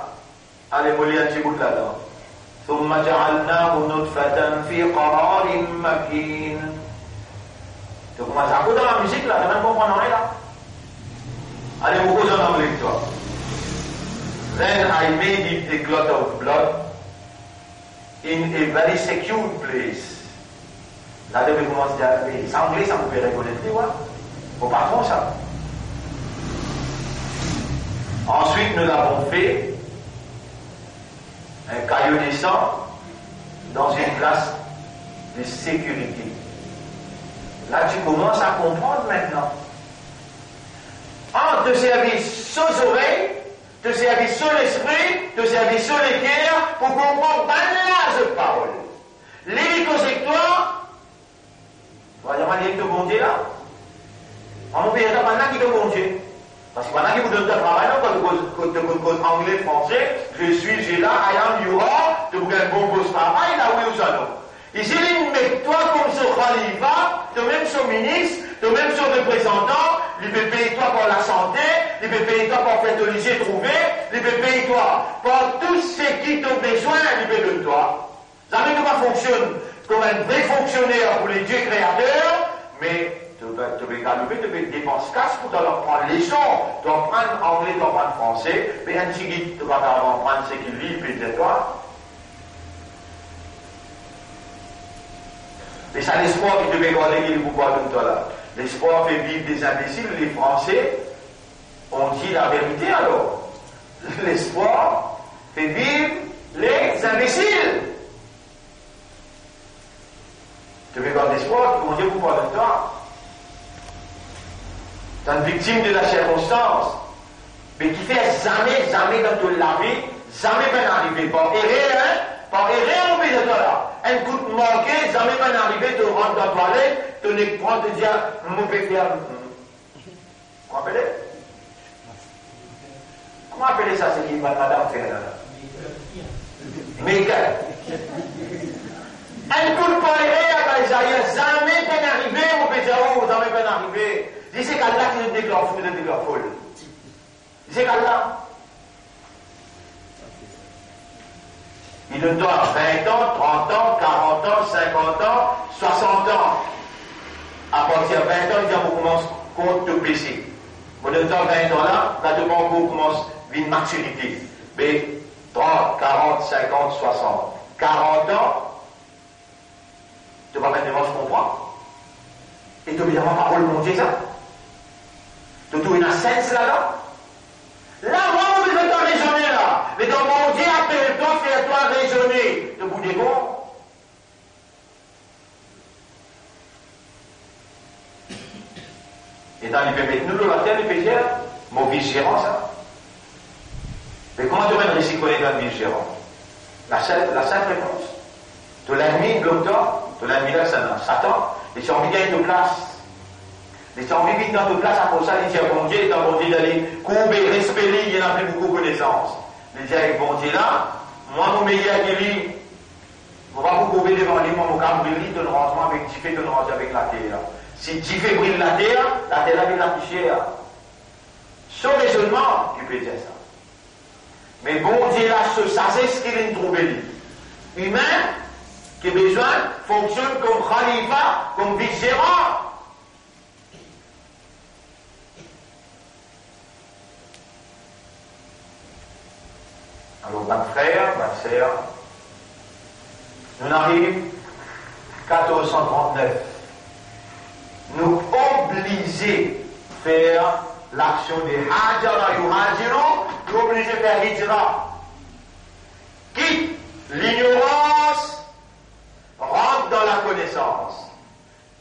Ale, mo lir enn ti bout ladan. "Thumma ja'alnahu nutfatan fi qararin makin." To koumans akoz dan lamizik la, to pa'nn konpran nanye la. Ale, mo koz an angle ek twa. "Then I made it a clot of blood in a very secure place." La to pe koumans dir, "Me sa angle sa, mo pe rekonet li, wa. Mo patron sa." "Ensuite, nous l'avons fait un caillot de sang dans une place de sécurité." La, to koumans a konpran aster. Ah, to servi so zorey, to servi so lespri, to servi so leker pou konpran bannla zot parol. Li, li koz ek twa, vremem li to Bondie la? An mo pe dir twa, bannla ki to Bondie. Parski bannla ki pou donn twa travay, non, kan to koz, kan to koz angle, franse, "Je suis, j'ai là, I am, you are", to pou gagn bon pos travay la, wi ouswa non? Isi, li met twa kom so khalifa, to mem so minis, to mem so reprezantan, li pe pey twa par lasante, li pe pey twa par fer to lizie trouve, li pe pey twa par tou seki to bizin, li pe donn twa. Zame to pa fonksionn kom enn vre fonksioner pou le Dieu Créateur, me to pe, to pe galoupe, to pe depans kas pou to al aprann leson, to aprann angle, to aprann franse, me enn tigit to pa kapav aprann seki li pe dir twa. Me sa lespwar ki to pe garde ki li pou pardonn twa la, lespwar fer viv de zinbesil, les Français ont dit la vérité alors. Lespwar Fais vivre les imbéciles. To pe gard lespwar ki Bondie pou pardonn twa. To enn viktim de la sirkonstans, me kifer zame, zame dan to lavi, zame pa'nn arive par erer, hein? Par erer, mo pe dir twa la, enn kout manke, zame pa'nn arive, to rant dan twalet, to nek pran, to dir, "Mo pe fer." Kouma apele? Kouma apele sa seki bann madam fer la? Make-up. Enn kout par erer, Zair, zame pa'nn arive, mo pe dir, oh, zame pa'nn arive. Li se gannla ki zot deklar fou, zot deklar fol. Li se gannla. Li donn twa vin an, trant an, karant an, sinkant an, swasant an. Apartir vin an, li dir, mo koumans kont to pese. Mo donn twa vin an la, la to pankor koumans vinn matirite. Me trant, karant, sinkant, swasant. Karant an, to pa finn koumans konpran. E to bizin parol Bondie sa. To trouv ena sens ladan. La, mwa, mo bizin twa rezone la. Me kan Bondie apel twa, fer twa rezone, to pou dekor. Letan li pe met nou lor later, li pe dir, mo vis zeran sa. Me kouma to pa'nn resi kone to enn vis zeran? La sinp, la sinp repons. To lennmi blok twa, to lennmi la, sa, Satan, li ti anvi gagn to plas. Li ti anvi vinn dan to plas, akoz sa, li dir Bondie, letan Bondie dir li kourbe, respe li, li ena pli boukou konesans. Li dir avek Bondie la, mwa, mo meyer ki li, mo pa pou kourbe devan li, mwa, mo kapav bril li, to'nn ranz mwa avek dife, to'nn ranz avek later. Si dife bril later, later la vinn lapiser. So rezonnman, li pe dir sa. Me Bondie la, so sazes ki linn trouble li. Imin ki bizin fonksionn kom khalifa, kom vis zeran. Alor, bann frer, bann ser, nou ariv katorz san trant-nef. Nou oblize fer laksion de hajara yuhajiru, nou oblize fer hijra. Kit lignorans, rant dan lakonesans.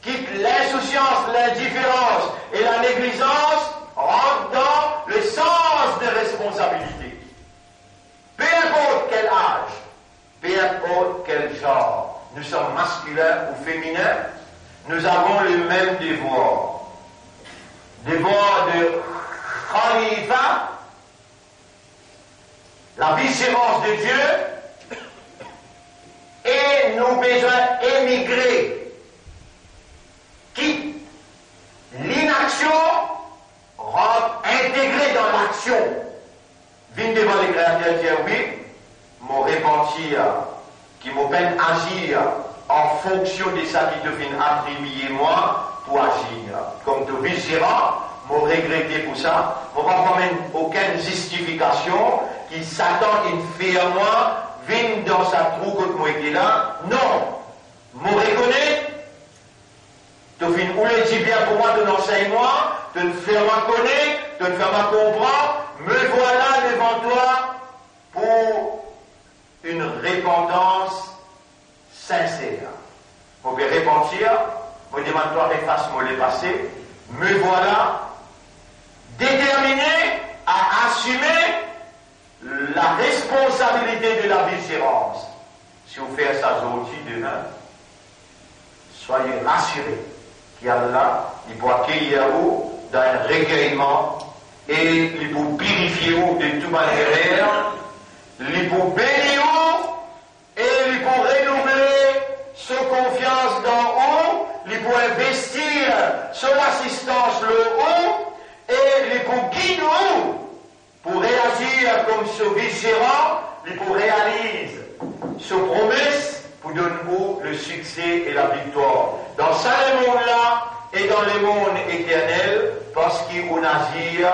Kit linsousiyans, lindiferans e laneglizans, rant dan le sans de responsabilite. Peu importe quel âge, peu importe quel genre, nous sommes masculins ou féminins, nous avons le même devoir. Devoir de khalifa, la vigilance de Dieu, e nou bizin emigre, kit linaksion, rant integre dan laksion. Vinn devan Lekreater, dir, wi, mo repanti, ki mo pa'nn azir an fonksion de sa ki to finn atribie mwa pou azir. Kom to vis zeran, mo regrete pou sa, mo pa pou amenn okenn zistifikasion ki Satan inn fer mwa vinn dan sa trou kot mo ete la. Non, mo rekonet to finn oule dibien pou mwa, to'nn ansegn mwa, to'nn fer mwa kone, to'nn fer mwa konpran, me vwala devan twa pou enn repantans sinser. Mo pe repanti, mo demann twa efas mo lepase, me vwala determine a asime la responsabilite de la vigilance. Si ou fer sa zordi, demin, soyez rassurés ki Allah, li pou akeyir ou dan enn rekeyman e li pou pirifie ou de tou bann erer, li pou beni ou e li pou renouble so konfians dan ou, li pou investi so lasistans lor ou e li pou gid ou pou reazir kom so vis zeran, li pou realiz so promes pou donn ou le sikse e laviktwar dan sa lemond la e dan lemond eternel, parski ou nazir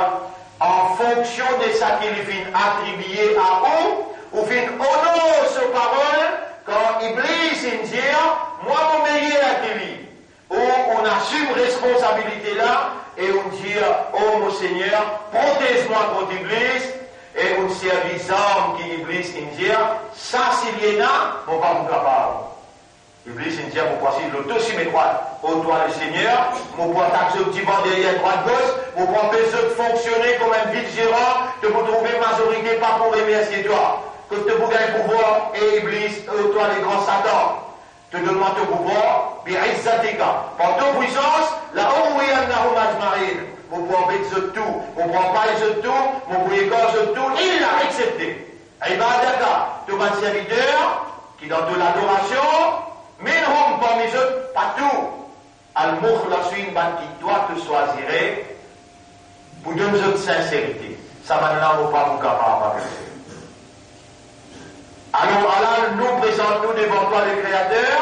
an fonksion de saki li finn atribie a ou, ou finn onor so parol kan Iblis inn dir, mwa mo meyer ki li. Ou, ou asim responsabilite la e ou dir, o mo Segner, protez mwa kont Iblis, e ou'nn servi zarm ki Iblis inn dir, sa si li ena, mo pa pou kapav. Iblis inn dir, mo pou asiz lor to sime drwat, o twa Lesegner, mo pou atak zot divan, deryer, drwat, gos, mo pou anpes zot fonksione kouma enn vis-zeran, to pou trouve mazorite pa pou remersie twa. Kot to pou gagn pouvwar, e Iblis, o twa legran Satan? To donn mwa to pouvwar, bi izzatika, par to pwisans, la ughwiyannahum ajma'in. Mo pou anbet zot tou, mo pou anpaz zot tou, mo pou ekar zot tou, illa, exsepte ibadaka, to bann serviter ki dan to ladorasion, minhum, parmi zot, pa tou, al-mukhlasin, bann ki twa to swazire pou donn zot sinserite. Sa bann la mo pa pou kapav avek zot. Alor, ala nou prezant nou devan twa, le Kreater.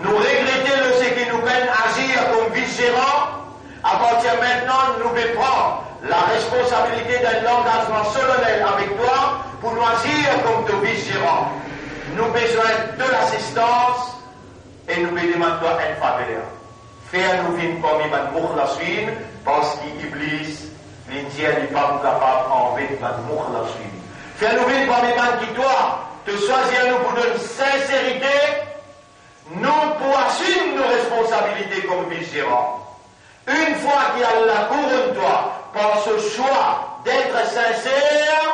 Nou regrete lor seki nou pa'nn azir kom vis-zeran. Apartir mintnan, nou pe pran la responsabilite dan enn langazman solennel avek twa pou nou azir kom to vis-zeran. Nou bizin to lasistans e nou pe demann twa enn faver. Fer nou vinn parmi bann mukhlasin, parski Iblis, li dir li pa pou kapav anbet bann mukhlasin. Fer nou vinn parmi bann ki twa to swazir nou pou donn sinserite, nou pou asim nou responsabilite kom vis-zeran. Enn fwa ki Allah kouronn twa par so swa d'être sincère,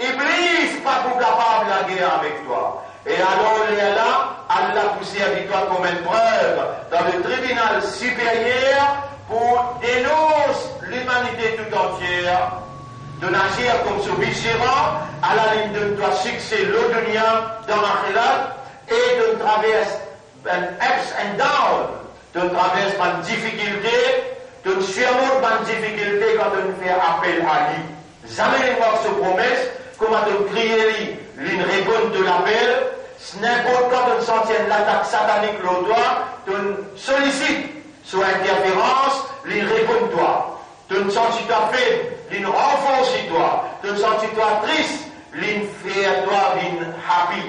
Iblis pa pou kapav lager avek twa. E alor lerla, Allah pou servi twa kom enn prev dan le tribinal siperyer pou denons limanite tou antie. Donn azir kom so vis-zeran, Allah linn donn twa sikse lor dunia, dan axirat, e donn travers bann ups and down, to travers bann difikilte, to sirmont bann difikilte kan to fer apel a li. Zame linn mank so promes, kouma to kriye li, linn reponn to lapel. Ninport kan to santi enn latak satanik lor twa, to solisit so interferans, linn reponn twa. To santi twa feb, linn ranforsi twa. To santi twa tris, linn fer twa vinn happy.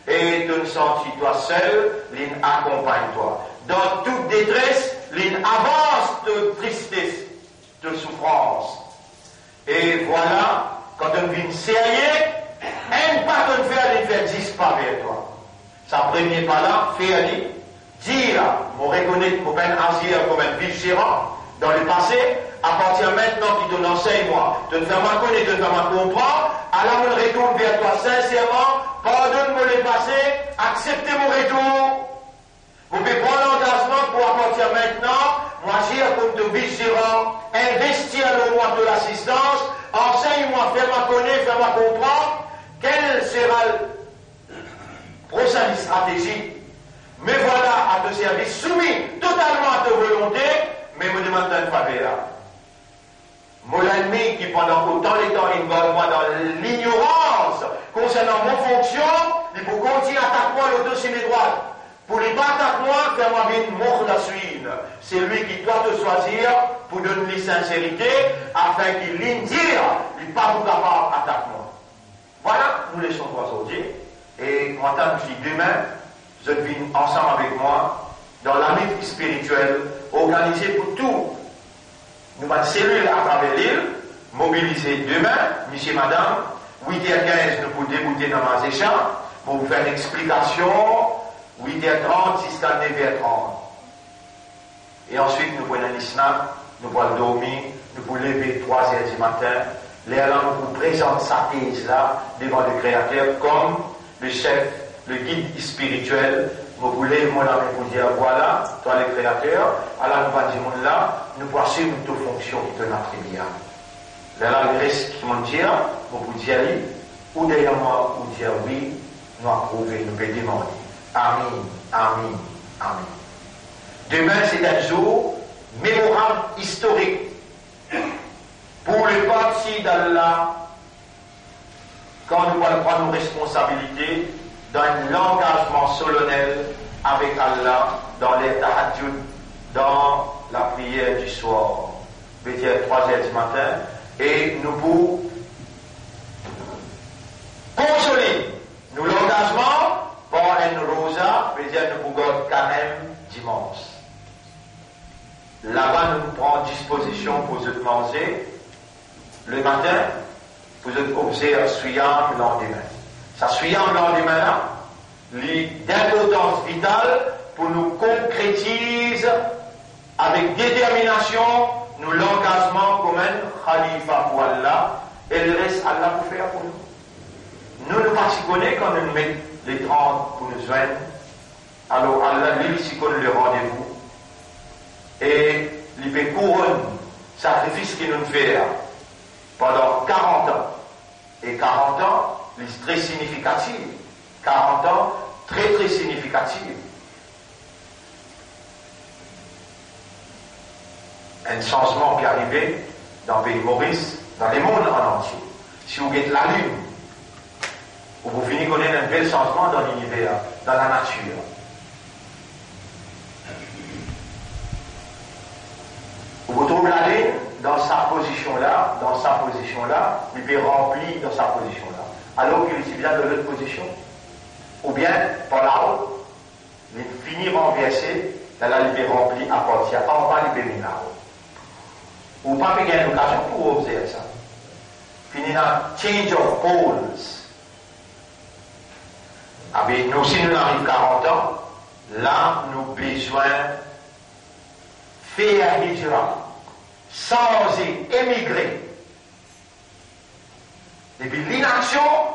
E to santi twa sel, linn akonpagn twa. Dan tou detres, linn avans to tristes, to soufrans. E vwala, kan to vinn serye, enn pa to fer, linn fer dis pa ver twa. Sa premie pa la, fer li, dir, mo rekonet mo pa'nn azir kom enn vis-zeran dan lepase. Apartir mintnan ki to ansegn mwa, to fer mwa kone, to fer mwa konpran, ala mo retourn ver twa sinserman, pardonn mo lepase, aksepte mo retour. Mo pe pran langazman pou apartir mintnan, mo azir kom to vis-zeran, investi lor mwa to lasistans, ansegn mwa, fer mwa kone, fer mwa konpran, quel sera le prosin stratezi. Me vwala, a to servis, soumi totalman a to volonte, me mo demann twa enn faver. Mo lennmi ki pandan otan letan inn gard mwa dan lignorans konsernan mo fonksion, li pou kontign atak mwa lor to sime drwat. Pou li pa atak mwa, fer mwa vinn mukhlasin, selwi ki twa to swazir pou donn li sinserite, afin ki linn dir li pa pou kapav atak mwa. Vwala, nou leson pou azordi, e mo atann ki demin, zot vinn ansam avek mwa dan lamit spiritiel organize pou tou nou bann selil atraver lil, mobilize demin, misie, madam, wit er kinz nou pou deboute dan Mazesha, mo pou fer enn explikasion, wit er trant ziska nef er trant. E answit, nou pou ena enn isnat, nou pou al dormi, nou pou leve trwa zer dimatin. Lerla, nou pou prezant sa tez la devan le Kreater kom le sef, le gid spiritiel. Mo pou lev mo lame pou dir, vwala, twa le Kreater, ala nou bann dimoun la, nou pou asim to fonksion ki to inn atribie a nou. Lerla, leres ki mo dir, mo pou dir li, ou deryer mwa, ou dir wi, nou aprouve, nou pe demande. Amin, amin, amin. Demin, se enn zour memorab, istorik pou le parti d'Allah, kan nou pou al pran nou responsabilite dan enn langazman solennel avek Allah dan ler tahajjud, dan lapriyer di swar, vedir trwa zer dimatin, e nou pou konsolid nou langazman par enn roza, vedir nou pou gard karem dimans. Laba nou pran dispozision pou zot manze, lematin, pou zot obzerv siyam landime. Sa siyam landime la, li dinportans vital pou nou konkretiz avek determinasion nou langazman kouma enn khalifa pou Allah, e leres Allah pou fer pou nou. Nou, nou pa ti kone kan nou met le trant pou nou zwenn, alor Allah, li, li ti konn le randevou, e li pe kouronn sakrifis ki nou fer pandan karant an. E karant an, li tre signifikatif. Karant an, tre, tre signifikatif. Enn sanzman ki arive dan pei Moris, dan lemond an antie. Si ou get lalinn, ou pou fini konn enn bel sanzman dan liniver, dan lanatir. Ou pou trouv lalinn dan sa pozision la, dan sa pozision la, li pe ranpli dan sa pozision la. Alor ki li ti bizin dan lot pozision. Oubien, par lao, li fini ranverse, lerla li pe ranpli apartir anba, li pe vinn lao. Ou pa pe gagn lokazion pou obzerv sa. Finn ena change of poles. Abe, nou, si nou ariv karant an, la, nou bizin fer hijra, sanze, emigre. Depi linaksion,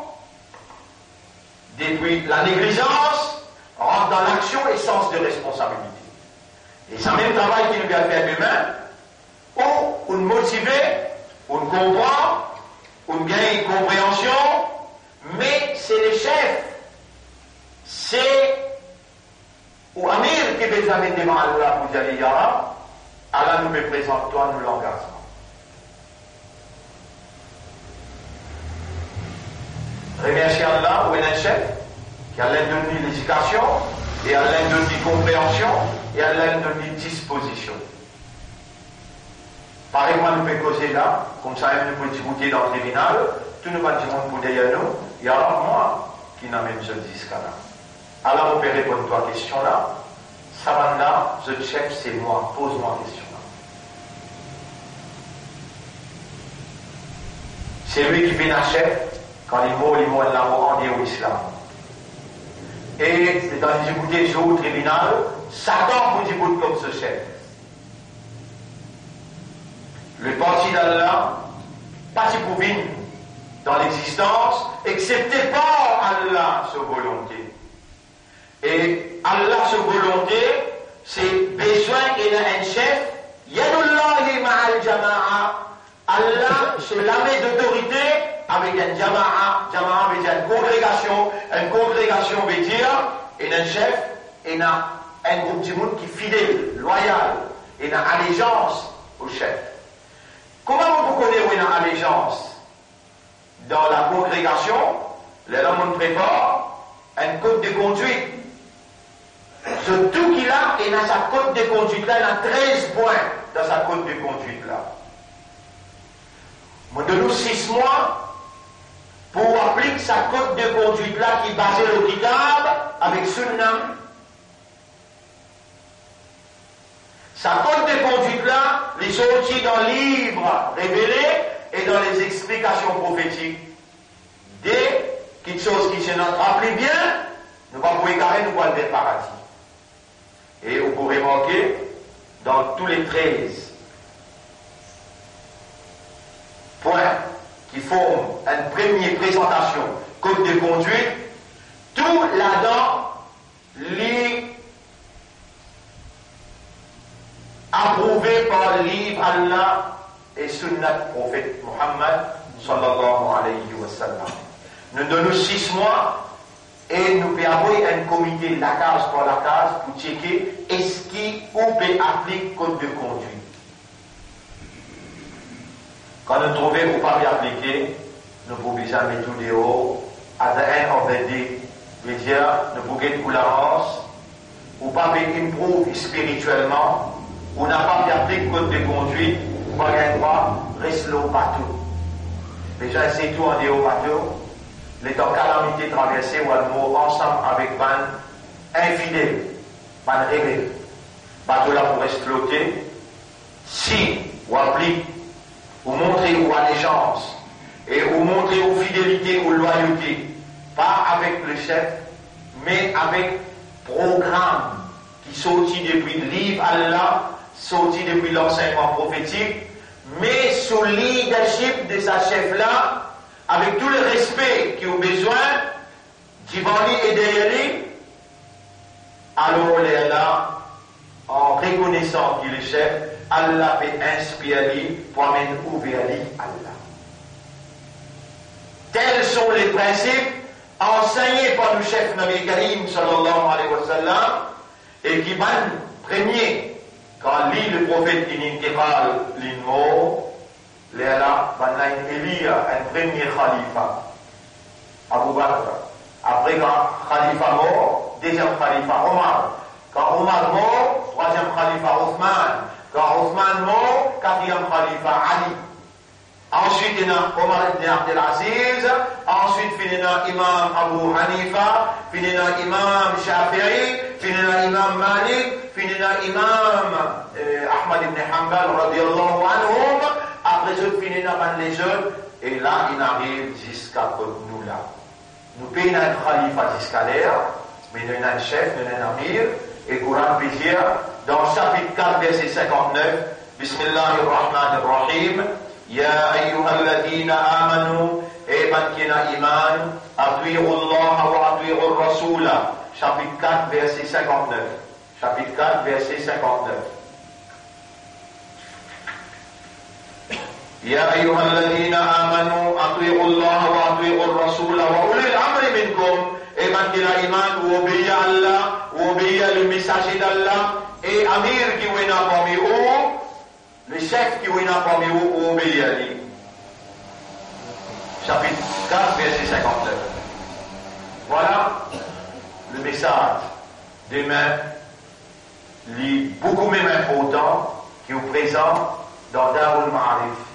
depi laneglizans, rant dan laksion e sans de responsabilite. E sa mem travay ki nou pe al fer demin, ou, ou motive, ou konpran, ou gagn konpreansion, me se le sef, se ou amir ki pe zame devan Allah pou dir li, ya Rab, ala nou pe prezant twa nou langazman. Remersie Allah, ou ena enn sef ki Allah donn li ledikasion, e Allah donn li konpreansion, e Allah donn li dispozision. Parey mwa nou pe koze la, koumsa mem nou pou diboute dan tribinal, tou nou bann dimoun pou deryer nou, ya Rab, mwa ki ena mem zot ziska la. Ala mo pe reponn twa kestion la, sa bann la, zot sef se mwa, poz mwa kestion la. Selwi ki pena sef, kan li mor, li mor enn lamor andeor Islam. E letan li diboute zour tribinal, Satan pou dibout kom so sef. Leparti d'Allah pa ti pou vinn dan lexistans, exepte par Allah so volonte. E Allah so volonte, se bizin ena enn sef, yadullahi ma'al jamaa, Allah so lame dotorite avek enn jamaa. Jamaa ve dir enn kongregasion. Enn kongregasion ve dir ena enn sef, ena enn group dimoun ki fidel, lwayal, ena alezans o sef. Kouma nou pou kone ou ena alezans? Dan lakongregasion, lerla nou prepar enn kod de kondwit. Zot tou ki la, ena sa kod de kondwit la, ena trez pwin dan sa kod de kondwit la. Mo donn ou sis mwa pou aplik sa kod de kondwit la ki baze lor Kitab avek Sunna. Sa kod de kondwit la, li sorti dan liv Revele e dan lezexplikasion profetik. De kiksoz ki si nou trap li bien, nou pa pou egare, nou pou al ver paradi. E ou pou remarke, dan tou le trez pwin ki form enn premie prezantasion kod de kondwit, tou ladan li aprouve par liv Allah e sunnat Profet Muhammad, sallallahu alayhi wa sallam. Nou donn ou sis mwa e nou pe avoy enn komite lakaz par lakaz pou tcheke eski ou pe aplik kod de kondwit. Kan nou trouve ou pa pe aplike, nou pou bizin met ou deor. At the end of the day, ve dir, nou pou get ou larans, ou pa pe improve spiritielman, ou napa pe aplik kod de kondwit, ou pa gagn drwa res lor bato. Bizin zet ou andeor bato, letan kalamite traverse, ou al mor ansam avek bann infidel, bann rebel. Bato la pou res flote, si ou aplik, ou montre ou Alezans, e ou montre ou fidelite, ou lwayote, pa avek le sef, me avek program ki sorti depi liv Allah, sorti depi lansegnman profetik, me sou leadership de sa sef la, avek tou le respe ki ou bezwin, divan li e deryer li, alor lerla, an rekonesan ki le sef, Allah pe inspir li pou amenn ou ver li, Allah. Tels sont les principes enseignés par nou sef Nabi Karim sallallahu alayhi wa sallam, e ki bann premie, kan li, le profet, inn intiqal, linn mor, lerla bann la inn elir enn premie khalifa, Abu Bakr. Apre, kan khalifa mor, deziem khalifa Omar. Kan Omar mor, trwaziem khalifa Ousman. Kan Ousman mor, katriem khalifa Ali. Answit, ena Omar ibn Abdel Aziz. Answit, finn ena Imam Abu Hanifa. Finn ena Imam Shafi'i. Finn ena Imam Malik. Finn ena Imam, eh, Ahmad ibn Hanbal, radiyallahu anhum. Apre zot, finn ena bann lezot. E la, inn ariv ziska kot nou la. Nou pena enn khalifa ziska ler, me nou ena enn sef, nou ena enn amir, e Koran pe dir, dan sapit kat, verse sinkant-nef, Bismillahir Rahmanir Rahim, Ya ayyuhalladhina amanu, e bann ki ena iman, ati'ullaha wa ati'ur rasula, sapit kat, verse sinkant-nef. Sapit kat, verse sinkant-nef. Ya ayyuhalladhina amanu, ati'ullaha wa ati'ur rasula wa ulil amri minkum. E bann ki ena iman, ou obeir Allah, ou obeir le mesaze d'Allah, e amir ki ou ena parmi ou, le sef ki ou ena parmi ou, ou obeir li. Sapit kat, verse sinkant-nef. Vwala le mesaz. Demin, li boukou mem inportan ki ou prezan dan Darul Maarif,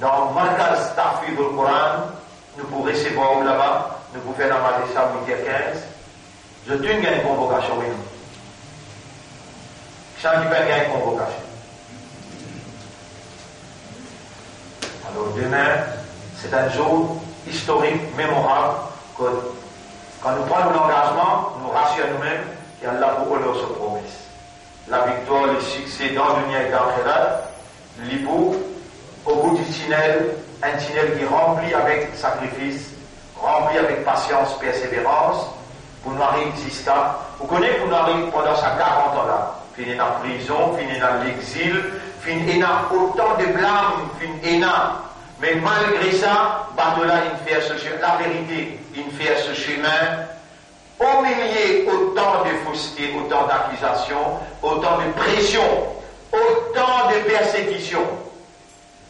dan Markaz Tahfidhul Quran. Nou pou resevwar ou laba, nou pou fer namaz Esha wit er kinz. Zot inn gagn konvokasion, wi, non? Kisannla ki pa'nn gagn konvokasion? Alor, demin, se enn zour istorik, memorab, kot, kan nou pran nou langazman, nou rasir noumem ki Allah pou onor so promes. Laviktwar, lesikse dan dunya ek dan axirat, li pou, obout di tinel, enn tinel ki ranpli avek sakrifis, ranpli avek pasians, perseverans, pou nou ariv ziska, ou kone, pou nou ariv pandan sa karant an la, finn ena prizon, finn ena lexil, finn ena otan de blam, finn ena, me malgre sa, bato la inn fer so se-, laverite inn fer so semin, omilie otan de foste, otan dakizasion, otan de presion, otan de persekision.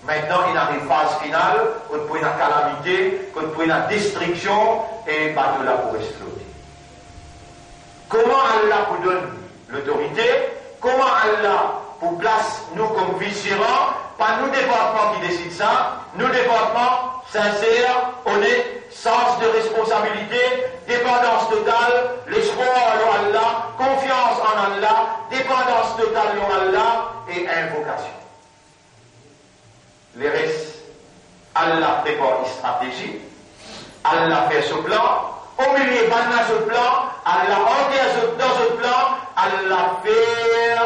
Mintnan, inn ariv faz final, kot pou ena kalamite, kot pou ena destriksion, e bato la pou esplode. Kouma Allah pou donn lotorite? Kouma Allah pou plas nou kom vizeran? Pa nou departman ki desid sa. Nou departman sinser, onet, sans de responsabilite, depandans total, lespwar lor Allah, konfians an Allah, depandans total lor Allah e invokasion. Leres, Allah prepar stratezi, Allah fer so plan, omilie bann la zot plan, Allah anter zot dan zot plan, Allah fer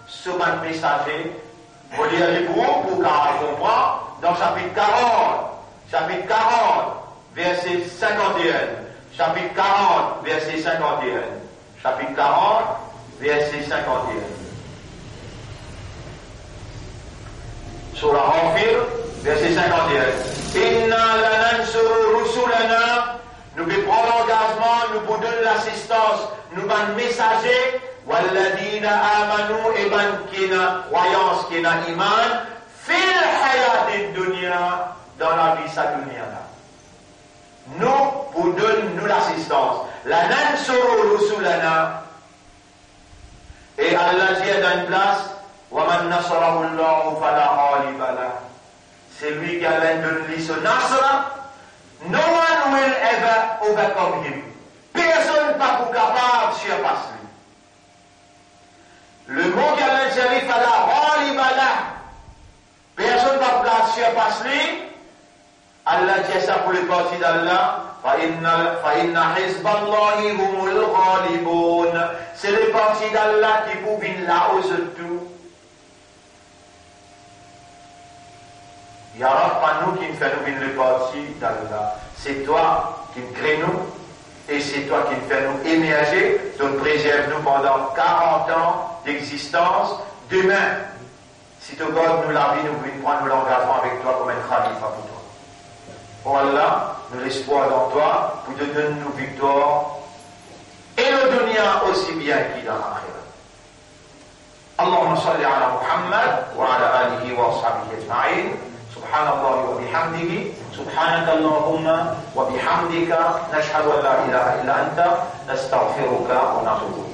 so bann mesaze. Mo lir li pou ou, pou ou kapav konpran, dan sapit karant, sapit karant, verse sinkant-e-enn, sapit karant, verse sinkant-e-enn. Sapit karant, verse sinkant-e-enn. Sourah Ghafir, verse sinkant-e-enn. Inna lanansuru rusulana, nou pe pran langazman, nou pou donn lasistans nou bann mesaze, walladhina amanu, e bann ki ena krwayans, ki ena iman, fil hayatid dunya, dan lavi sa dunya la. Nou pou donn nou lasistans. Lanansuru rusulana. E Allah dir dan enn plas, wa man nasarahu Allahu fala ghaliba lah. Selwi ki Allah donn li so nasr, no one will ever overcome him. Personn pa pou kapav sirpas li. Le mo ki Allah servi, fala ghaliba lah. Personn pa pou kapav sirpas li, Allah dir sa pou leparti d'Allah, "Fa inna, fa inna hizballahi humul ghalibun." Se leparti d'Allah ki pou vinn lao zot tou. Ya Rab, pa nou ki'nn fer nou vinn leparti d'Allah. Se twa ki'nn kre nou e se twa ki'nn fer nou emerze, donk prezerv nou pandan karant an d'existans. Demin, si to gard nou lavi, nou pou vinn pran nou langazman avek twa kouma enn khalifa pou twa. O Allah, nou lespwar dan twa pou to donn nou viktwar e lor dunia osi bien ki dan laxirat. اللهم صل على محمد وعلى آله وأصحابه أجمعين. سبحان الله وبحمده. سبحانك اللهم وبحمدك. نشهد أن لا إله إلا أنت. نستغفرك ونتوب إليك.